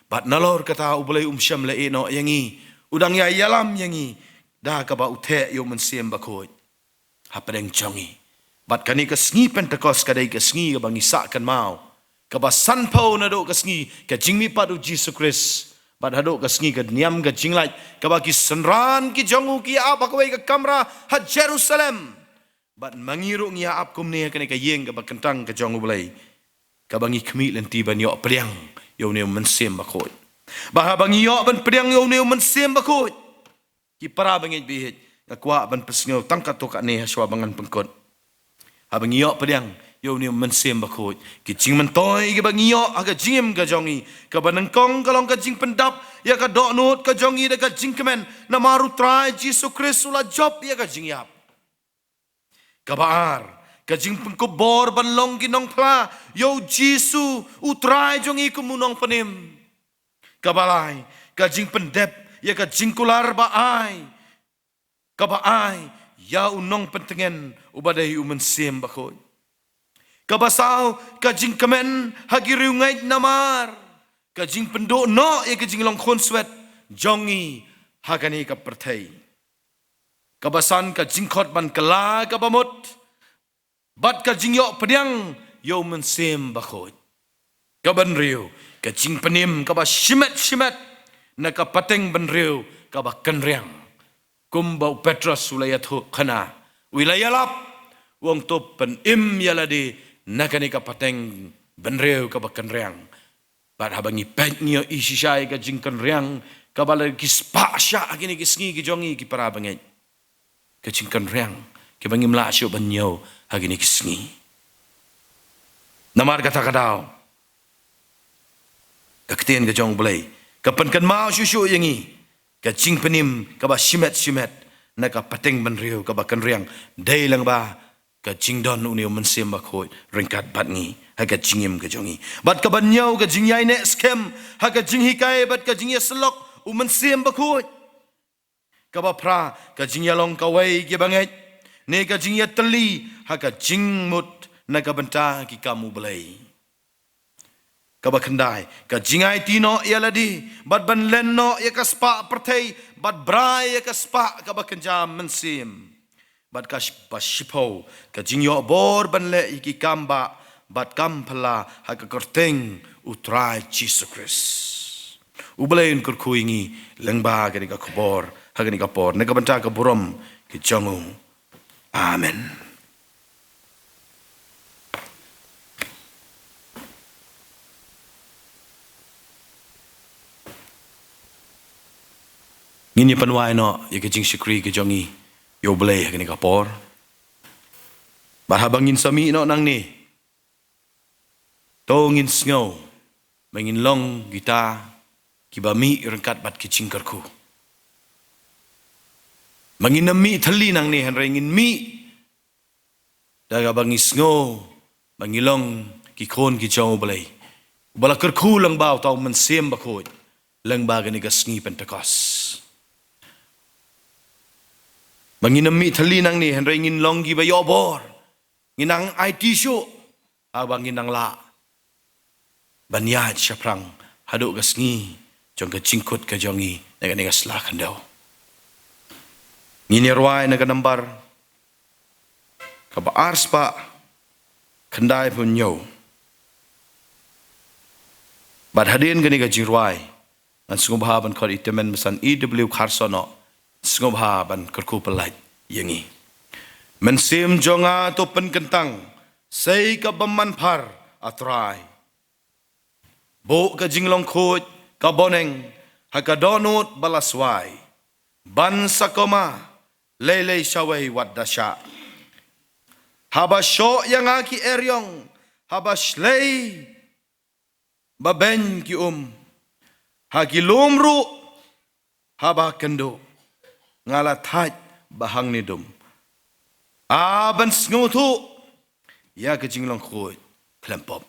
Bad nalor kata U Blei um shym la ïehnoh ïa ngi, u dang ïa ïalam ïa ngi da kaba u theh ïa U Mynsiem Bakhuid hapdeng jong ngi. Bad kane ka sngi Pentekost ka dei ka sngi kaba ngi sah kynmaw, kaba sanphew naduh ka sngi ka jingmihpat U Jisu Khrist bad haduh ka sngi ka niam ka jinglait, kaba ki synran ki jong u ki ïa ap ha kawei ka kamra ha Jerusalem. Bad ma ngi ruh ngi ïa ap kumne ha kane ka ïing kaba kyntang ka jong U Blei, kaba ngi khmih lynti ban ïoh pdiang ïa une U Mynsiem Bakhuid. Bad haba ngi ïoh ban pdiang ïa une U Mynsiem Bakhuid, ki para bangeit baieit, nga kwah ban pynsngew tang katto katne ha shuwa ba ngan pynkut. Haba ngi ïoh pdiang ïa une u Mynsiem Bakhuid, ki jingmyntoi kiba ngi ïoh ha ka jingim ka jong ngi. Kaba nyngkong ka long ka jingpyndap ïa ka dohnud ka jong ngi da ka jingkmen, namar U Trai Jisu Khrist u la jop ïa ka jingïap. Kaba ar, ka jingpynkupbor ban long ki nongphla ïa U Jisu U Trai jong ngi kum U Nongpynim. Kaba lai, ka jingpyndep ïa ka jingkular ba ai, kaba ai ïa U Nongpyntngen uba dei U Mynsiem Bakhuid. Kaba saw, ka jingkmen ha ki riewngeit namar ka jingpynduh noh ïa ka jinglong khunswet jong ngi ha kane ka pyrthei. Kaba san, ka jingkhot ban kylla kaba mut bad ka jingïoh pdiang ïa U Mynsiem Bakhuid. Kaba hynriew, ka jingpynim kaba shimet shimet na ka pateng bynriew kaba kynriang. Kumba u Petros u la ïathuh khana, u la ïalap, u ong, to pynim ïa lade na kane ka pateng bynriew kaba kynriang. Bad haba ngi peit ngi ïohi shisha ïa ka jingkynriang kaba la ki spah shah ha kine ki sngi ki jong ngi ki para bangeit. Ka jingkynriang kaba ngim lah shuh ban ñiew ha kine ki sngi. Namar kata ka daw, ka ktien ka jong U Blei ka pynkynmaw shuh shuh ïa ngi, ka jingpynim kaba shimet shimet na ka pateng bynriew kaba kynriang dei lyngba ka jingdon une U Mynsiem Bakhuid ryngkat bad ngi ha ka jingim ka jong ngi. Bad kaba hynñiew, ka jingïaineh skhem ha ka jinghikai bad ka jingïasyllok U Mynsiem Bakhuid. Kaba phra, ka jingïalong kawei ki bangeit ne ka jingïatylli ha ka jingmut na ka bynta ki kam U Blei. Kaba khyndai, ka jingaiti noh ïa lade bad ban len noh ïa ka spah pyrthei bad brai ïa ka spah kaba kynja mynsiem. Bad kaba shiphew, ka jingïoh bor ban leh ïa ki kam bah bad kam phylla ha ka kyrteng U Trai Jisu Khrist. U Blei un kyrkhu ïa ngi lyngba kane ka khubor ha kane ka por, na ka bynta ka burom ka jong U. Amen. Ngin ïa pynwai noh ïa ka jingshakri ka jong ngi ïa U Blei ha kane ka por. Bad haba ngin sa mih noh nangne, to ngin sngew ba ngin long kita kiba mih ryngkat bad ki jingkyrkhu. Ba ngin ym mih thylli nangne, hynrei ngin mih da kaba ngi sngew ba ngi long ki khun ki jong U Blei, uba la kyrkhu lyngba uta U Mynsiem Bakhuid lyngba kane ka sngi Pentekost. Ba ngin ym mih thylli nangne, hynrei ngin long kiba ïoh bor, ngin nang aiti shuh, haba ngin nang lah ban ïaid shaphrang haduh ka sngi jong ka jingkut ka jong ngi na kane ka sla khyndew. Ngin ïa rwai na ka nambar kaba ar spah khyndai phew hynñiew. Bad hadien kane ka jingrwai, ngan sngewbha ban khot i tymmen basan E W Carson noh, sngewbha ban kyrkhu pyllait ïa ngi. Mynsiem jong nga, to pynkyntang sei ka bymmanphar, A Trai. Buh ka jinglong khuid ka boneng ha ka dohnud ba la swai, ban sa koma lei lei shawei wat da shah. Haba shoh ïa nga ki eriong, haba shlei ba beiñ ki um, ha ki lum ruh haba kynduh, nga la thait ba hangne dum. A ban sngewthuh ïa ka jinglong khuid khlem pop.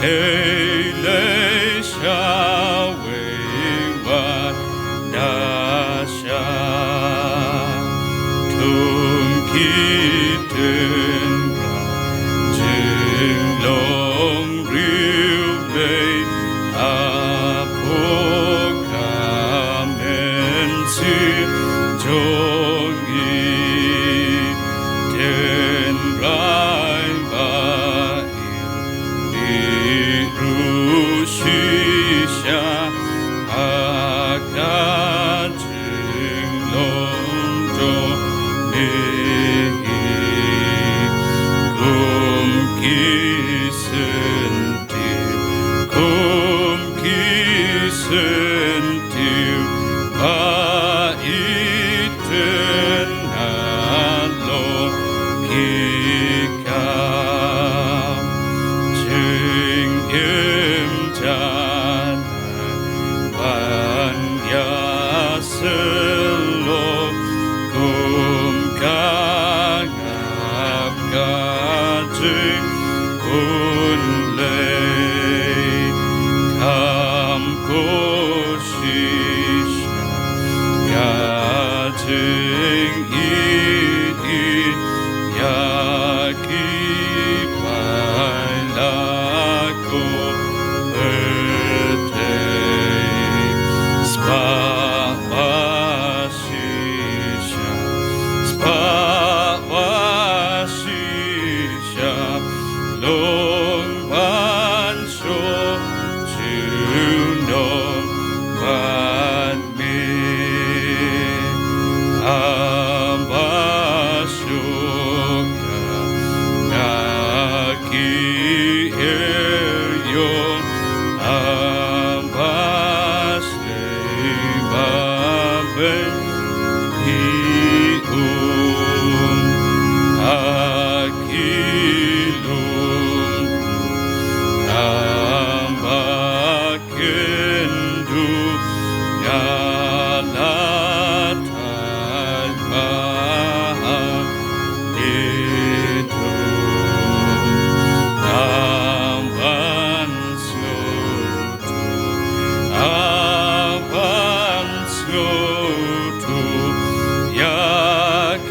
Ei lei sha wei wat da sha. Tum ki tynrai jinglong riewblei, ha pdeng ka mynsiem jong ngi. Tynrai ba ïeit ruh shisha ha ka jinglong jong me. Kum ki syntiew, kum ki syntiew ba ïeit na long ki kam. Jingim janai ban ïasyllok kum ka ngap ka jingkhublei. Kham korshisha ka jingïeit ïa ki paidbah ko pyrthei. Spah ba shisha, spah ba shisha, long ban shu junom bad me. Haba shu kha na ki eriong, haba shlei ba beiñ ki um, ha ki lum, haba kynduh nga la thait bha ha ki thung. Nga ban sngewthuh, nga ban sngewthuh ïa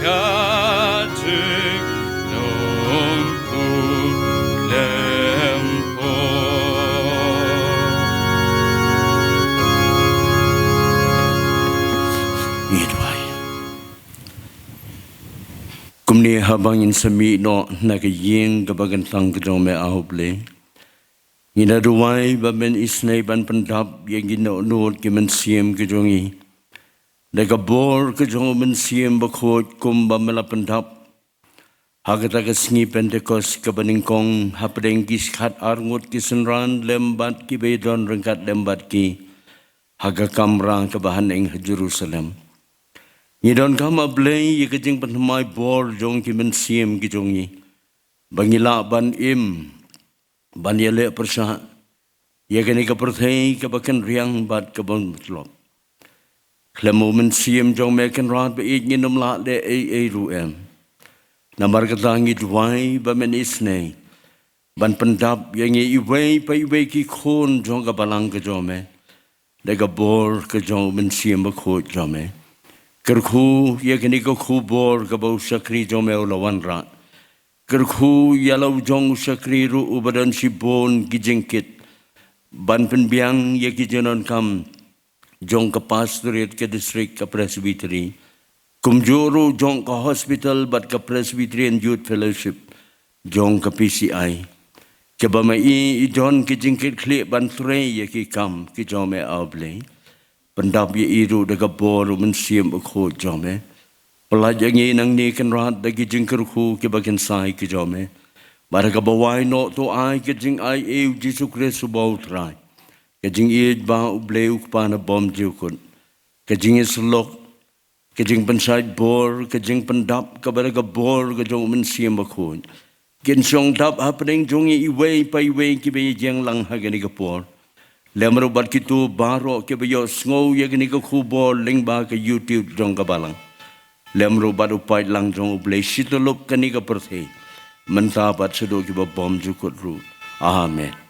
ka jinglong khublei. Ngi duwai. Kumne haba ngin sa mih noh na ka ïing kaba kyntang ka jong me, A Blei, ngi da duwai ba men isynei ban pyndap ïa ngi noh nud ki mynsiem ki jong ngi da ka bor ka jong u Mynsiem Bakhuid, kumba me la pyndap ha kata ka sngi Pentekost kaba nyngkong hapdeng ki shikhat arngut ki synran lem bad kiba ïadon ryngkat lem bad ki ha ka kamra kaba haneng ha Jerusalem. Ngi donkam, A Blei, ïa ka jingpynthymmai bor jong ki mynsiem ki jong ngi ba ngi lah ban im, ban ïaleh pyrshah ïa kane ka pyrthei kaba kynriang bad kaba mutlop. Khlem u Mynsiem jong me, Kynrad ba ïeit, ngin ym lah leh ei ei ruh em. Namar kata ngi duwai ba men isynei ban pyndap ïa ngi iwei pa iwei ki khun jong ka balang ka jong me da ka bor ka jong u Mynsiem Bakhuid jong me. Kyrkhu ïa kane ka khubor kaba u shakri jong me u la wanrah. Kyrkhu ïa la u jong u shakri ruh uba don shibun ki jingkit ban pynbiang ïa ki jingdonkam jong ka pastorate, ka district, ka presbytery, kumjuh ruh jong ka hospital bad ka Presbyterian Youth Fellowship jong ka P C I. Kaba ma i i don ki jingkitkhlieh ban trei ïa ki kam ki jong me, A Blei. Pyndap ïa i ruh da ka bor u Mynsiem Bakhuid jong me. Pyllait ïa ngi nangne, Kynrad, da ki jingkyrkhu kiba kynsai ki jong me. Bad ha kaba wai noh, to ai ka jingai ïa u Jisu Khrist uba u Trai, ka jingïeit ba u Blei u Kpa na bymjukut, ka jingïasyllok, ka jingpynshait bor, ka jingpyndap kaba da ka bor ka jong u Mynsiem Bakhuid, kin shong dap hapdeng jong ngi iwei pa iwei kiba ïeng lang ha kane ka por. Lem ruh bad kito baroh kiba ïohsngew ïa kane ka khubor lyngba ka YouTube jong ka balang. Lem ruh bad u paidlang jong u Blei shi tyllup kane ka pyrthei, mynta bad shaduh kiba bymjukut ruh. Amen.